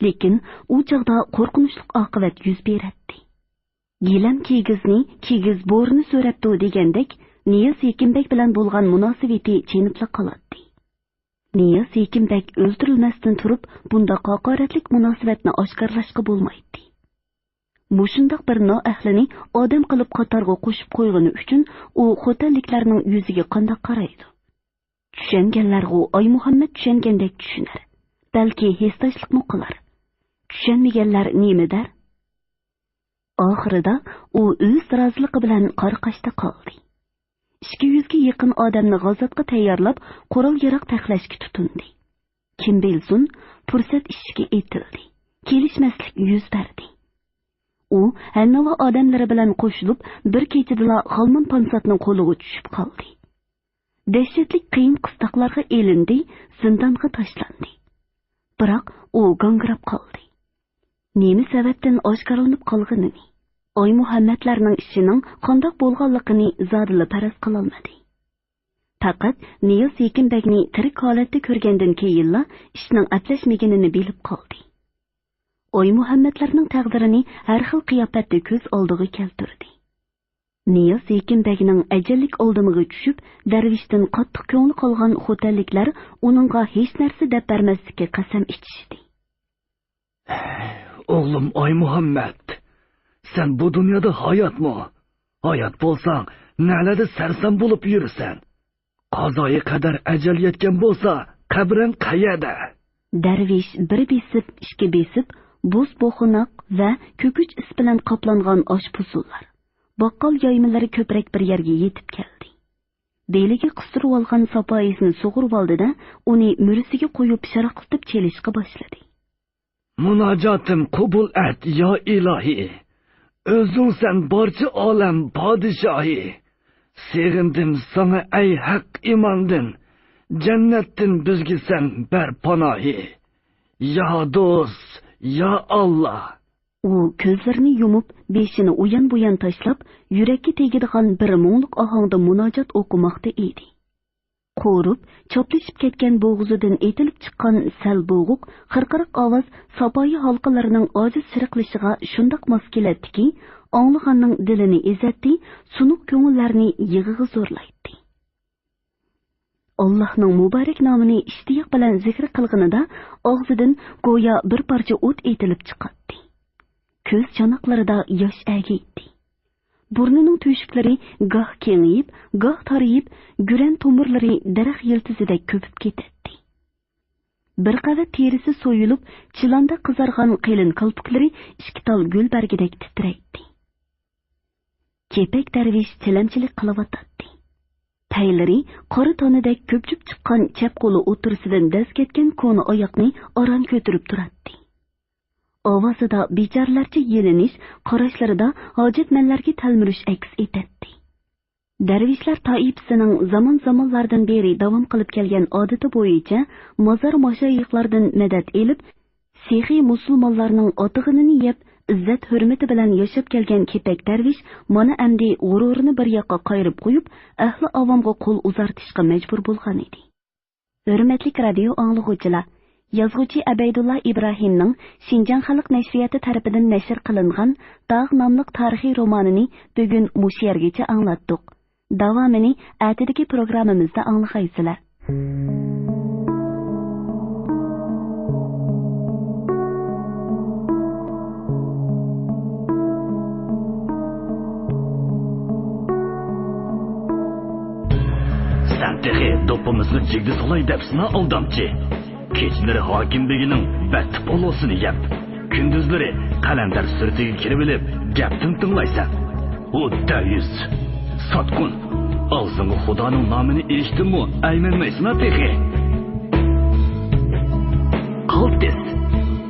لېكىن ئۇ چاغدا قورقۇنچلۇق ئاقىۋەت يۈز بېرەتتى. «گىلەم كىگىزنى، كىگىز بورىنى سۆرەپتۇ» دېگەندەك، نىياز ھېكىم بەگ بىلەن بولغان مۇناسىۋىتى چېنىپلا قالاتتى. نىياز ھېكىم بەگ ئۆلتۈرۈلمەستىن تۇرۇپ، بۇنداق ھاقارەتلىك مۇناسىۋەتنى ئاشكارىلاشقا بولمايتتى. مۇشۇنداق بىر نائەھلىنى ئادەم قىلىپ قاتارغا قوشۇپ قويغىنى ئۈچۈن ئۇ خوتەنلىكلەرنىڭ يۈزىگە قانداق قارايدۇ؟ چۈشەنگەنلەرغۇ ئايمۇھەممەت چۈشەنگەندەك چۈشىنەر. بەلكى ھېسداشلىقمۇ قىلار. چۈشەنمىگەنلەر نېمە دەر؟ ئاخىرىدا ئۇ ئۆز رازىلىقى بىلەن قارا قاشتا قالدى. ئىككى يۈزگە يېقىن ئادەمنى غازاتقا تەييارلاپ، قورال-ياراغ تەقلەشكە تۇتۇندى. كىم بىلسۇن، پۇرسەت ئىشىكى ئېتىلدى. كېلىشمەسلىك يۈز بەردى. ئۇ ھەنناۋا ئادەملىرى بىلەن قوشۇلۇپ، بىر كېچىدىلا غالمۇن پانساتنىڭ قولىغا چۈشۈپ قالدى. دەھشەتلىك قىيىن قىستاقلارغا ئېلىندى، زىندانغا تاشلاندى. بىراق ئۇ گاڭگىراپ قالدى. نېمە سەۋەبتىن ئاشكارىلىنىپ قالغىنىنى، ئايمۇھەممەتلەرنىڭ ئىشىنىڭ قانداق بولغانلىقىنى زادىلا پەرەز قىلالمىدى. پەقەت نىياز ھېكىم بەگنى تىرىك ھالەتتە كۆرگەندىن كېيىنلا ئىشنىڭ ئەپلەشمىگىنىنى بىلىپ قالدى. ئايمۇھەممەتلەرنىڭ تەقدىرىنى ھەر خىل قىياپەتتە كۆز ئالدىغا كەلتۈردى. نىياز ھېكىم بەگنىڭ ئەجەللىك ئالدىمىغا چۈشۈپ، دەرۋىشتىن قاتتىق كۆڭلى قالغان خوتەنلىكلەر ئۇنىڭغا ھېچ نەرسە دەپ بەرمەسلىككە قەسەم ئىچىشتى. ئوغلۇم ئايمۇھەممەت، سەن بۇ دۇنيادا ھاياتمۇ؟ ھايات بولساڭ، نەلەردە سەرسان بولۇپ يۈرىسەن؟ قازايى قەدەر ئەجەل يەتكەن بولسا، قەبرەڭ قەيەردە؟ دەرۋىش بىر بېسىپ، ئىككى بېسىپ، بوز بوغۇناق ۋە كۆكۈچ ئىس بىلەن قاپلانغان ئاش پۇسۇللار، باققال يايمىلىرى كۆپرەك بىر يەرگە يېتىپ كەلدى. بېلىگە قىستۇرۇۋالغان ساپايىسىنى سۇغۇرۇۋالدى-دە، ئۇنى مۈرىسىگە قويۇپ شاراقلىتىپ چېلىشقا باشلىدى. مۇناجاتىم قوبۇل ئەت، يا ئىلاھى! ئۆزۈڭسەن بارچە ئالەم پادىشاھى! سېغىندىم ساڭا، ئەي ھەق ئىماندىن، جەننەتتىن بىزگە سەن بەر پاناھى! يا دوست، يا ئاللا! ئۇ كۆزلىرىنى يۇمۇپ، بېشىنى ئۇيان-بۇيان تاشلاپ، يۈرەككە تېگىدىغان بىر مۇڭلۇق ئاھاڭدا مۇناجات ئوقۇماقتا ئىدى. قورۇپ، چاپلىشىپ كەتكەن بوغۇزىدىن ئېتىلىپ چىققان سەل بوغۇق، خىرقىراق ئاۋاز ساپايى ھالقىلىرىنىڭ ئاجىز سىرقىلىشىغا شۇنداق ماس كېلەتتىكى، ئاڭلىغاننىڭ دىلىنى ئېزەتتى، سۇنۇق كۆڭۈللەرنى يىغىغا زورلايتتى. ئاللاھنىڭ مۇبارەك نامىنى ئىشتىياق بىلەن زىكرى قىلغىنىدا، ئاغزىدىن گويا بىر پارچە ئوت ئېتىلىپ چىقاتتى. كۆز چاناقلىرىدا ياش ئەگىيتتى. بۇرنىنىڭ تۆشۈكلىرى گاھ كېڭىيىپ، گاھ تارىيىپ، گۈرەن تومۇرلىرى دەرەخ يىلتىزىدەك كۆپۈپ كېتەتتى. بىر قەۋەت تېرىسى سويۇلۇپ، چىلاندەك قىزارغان قېلىن كالپۇكلىرى ئىككى تال گۈل بەرگىدەك تىترەيتتى. كېپەك دەرۋىش تىلەمچىلىك قىلىۋاتاتتى. پەيلىرى قارا تانىدەك كۆپچۈپ چىققان چەپ قولى ئوتتۇرىسىدىن دەز كەتكەن كونا ئاياقنى ئاران كۆتۈرۈپ تۇراتتى. ئاۋازىدا بىچارىلەرچە يېلىنىش، قاراشلىرىدا ھاجەتمەنلەرگە تەلمۈرۈش ئەكس ئېتەتتى. دەرۋىشلەر تائىپىسىنىڭ زامان-زامانلاردىن بېرى داۋام قىلىپ كەلگەن ئادىتى بويىچە مازار ماشايىخلاردىن مەدەت ئېلىپ، سېخىي مۇسۇلمانلارنىڭ ئاتىغىنىنى يەپ، ئىززەت-ھۆرمىتى بىلەن ياشاپ كەلگەن كېپەك دەرۋىش مانا ئەمدى غۇرۇرىنى بىر ياققا قايرىپ قويۇپ، ئەھلى ئاۋامغا قول ئۇزارتىشقا مەجبۇر بولغانىدى. ھۆرمەتلىك رادىيو ئاڭلىغۇچىلار، يازغۇچى ئەبەيدۇللا ئىبراھىمنىڭ شىنجاڭ خەلق نەشرىياتى تەرىپىدىن نەشر قىلىنغان داغ ناملىق تارىخىي رومانىنى بۈگۈن مۇشۇ يەرگىچە ئاڭلاتتۇق. داۋامىنى ئەتىدىكى پروگراممىمىزدا ئاڭلىغايسىلەر. سەن تېخى دوپپىمىزنى جىگدە سالاي دەپسىنا، ئالدامچى! كېچىلىرى ھاكىم بېگىنىڭ بەتتە پولۇسىنى يەپ، كۈندۈزلىرى قەلەندەر سۈرىتىگە كىرىۋېلىپ، گەپتىن تىڭلايسەن. ئۇ دەييۇس، ساتقۇن، ئاغزىڭغا خۇدانىڭ نامىنى ئېلىشتىنمۇ ئەيمەنمەيسىنا تېخى؟ قالتىس!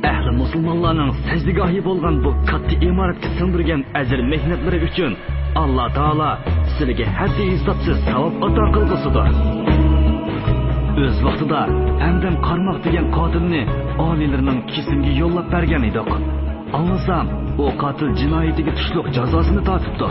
ئەھلى مۇسۇلمانلارنىڭ سەجدىگاھى بولغان بۇ كاتتا ئىمارەتكە سىڭدۈرگەن ئەجىر مېھنەتلىرى ئۈچۈن ئاللا تائالا سىلىگە ھەددى-ھېسابسىز ساۋاب ئاتا قىلغۇسىدۇر. ئۆز ۋاقتىدا ھەمدەم قارماق دېگەن قاتىلنى ئالىيلىرىنىڭ كېسىمگە يوللاپ بەرگەن ئىدۇق. ئاڭلىسام، ئۇ قاتىل جىنايىتىگە تۇشلۇق جازاسىنى تارتىپتۇ.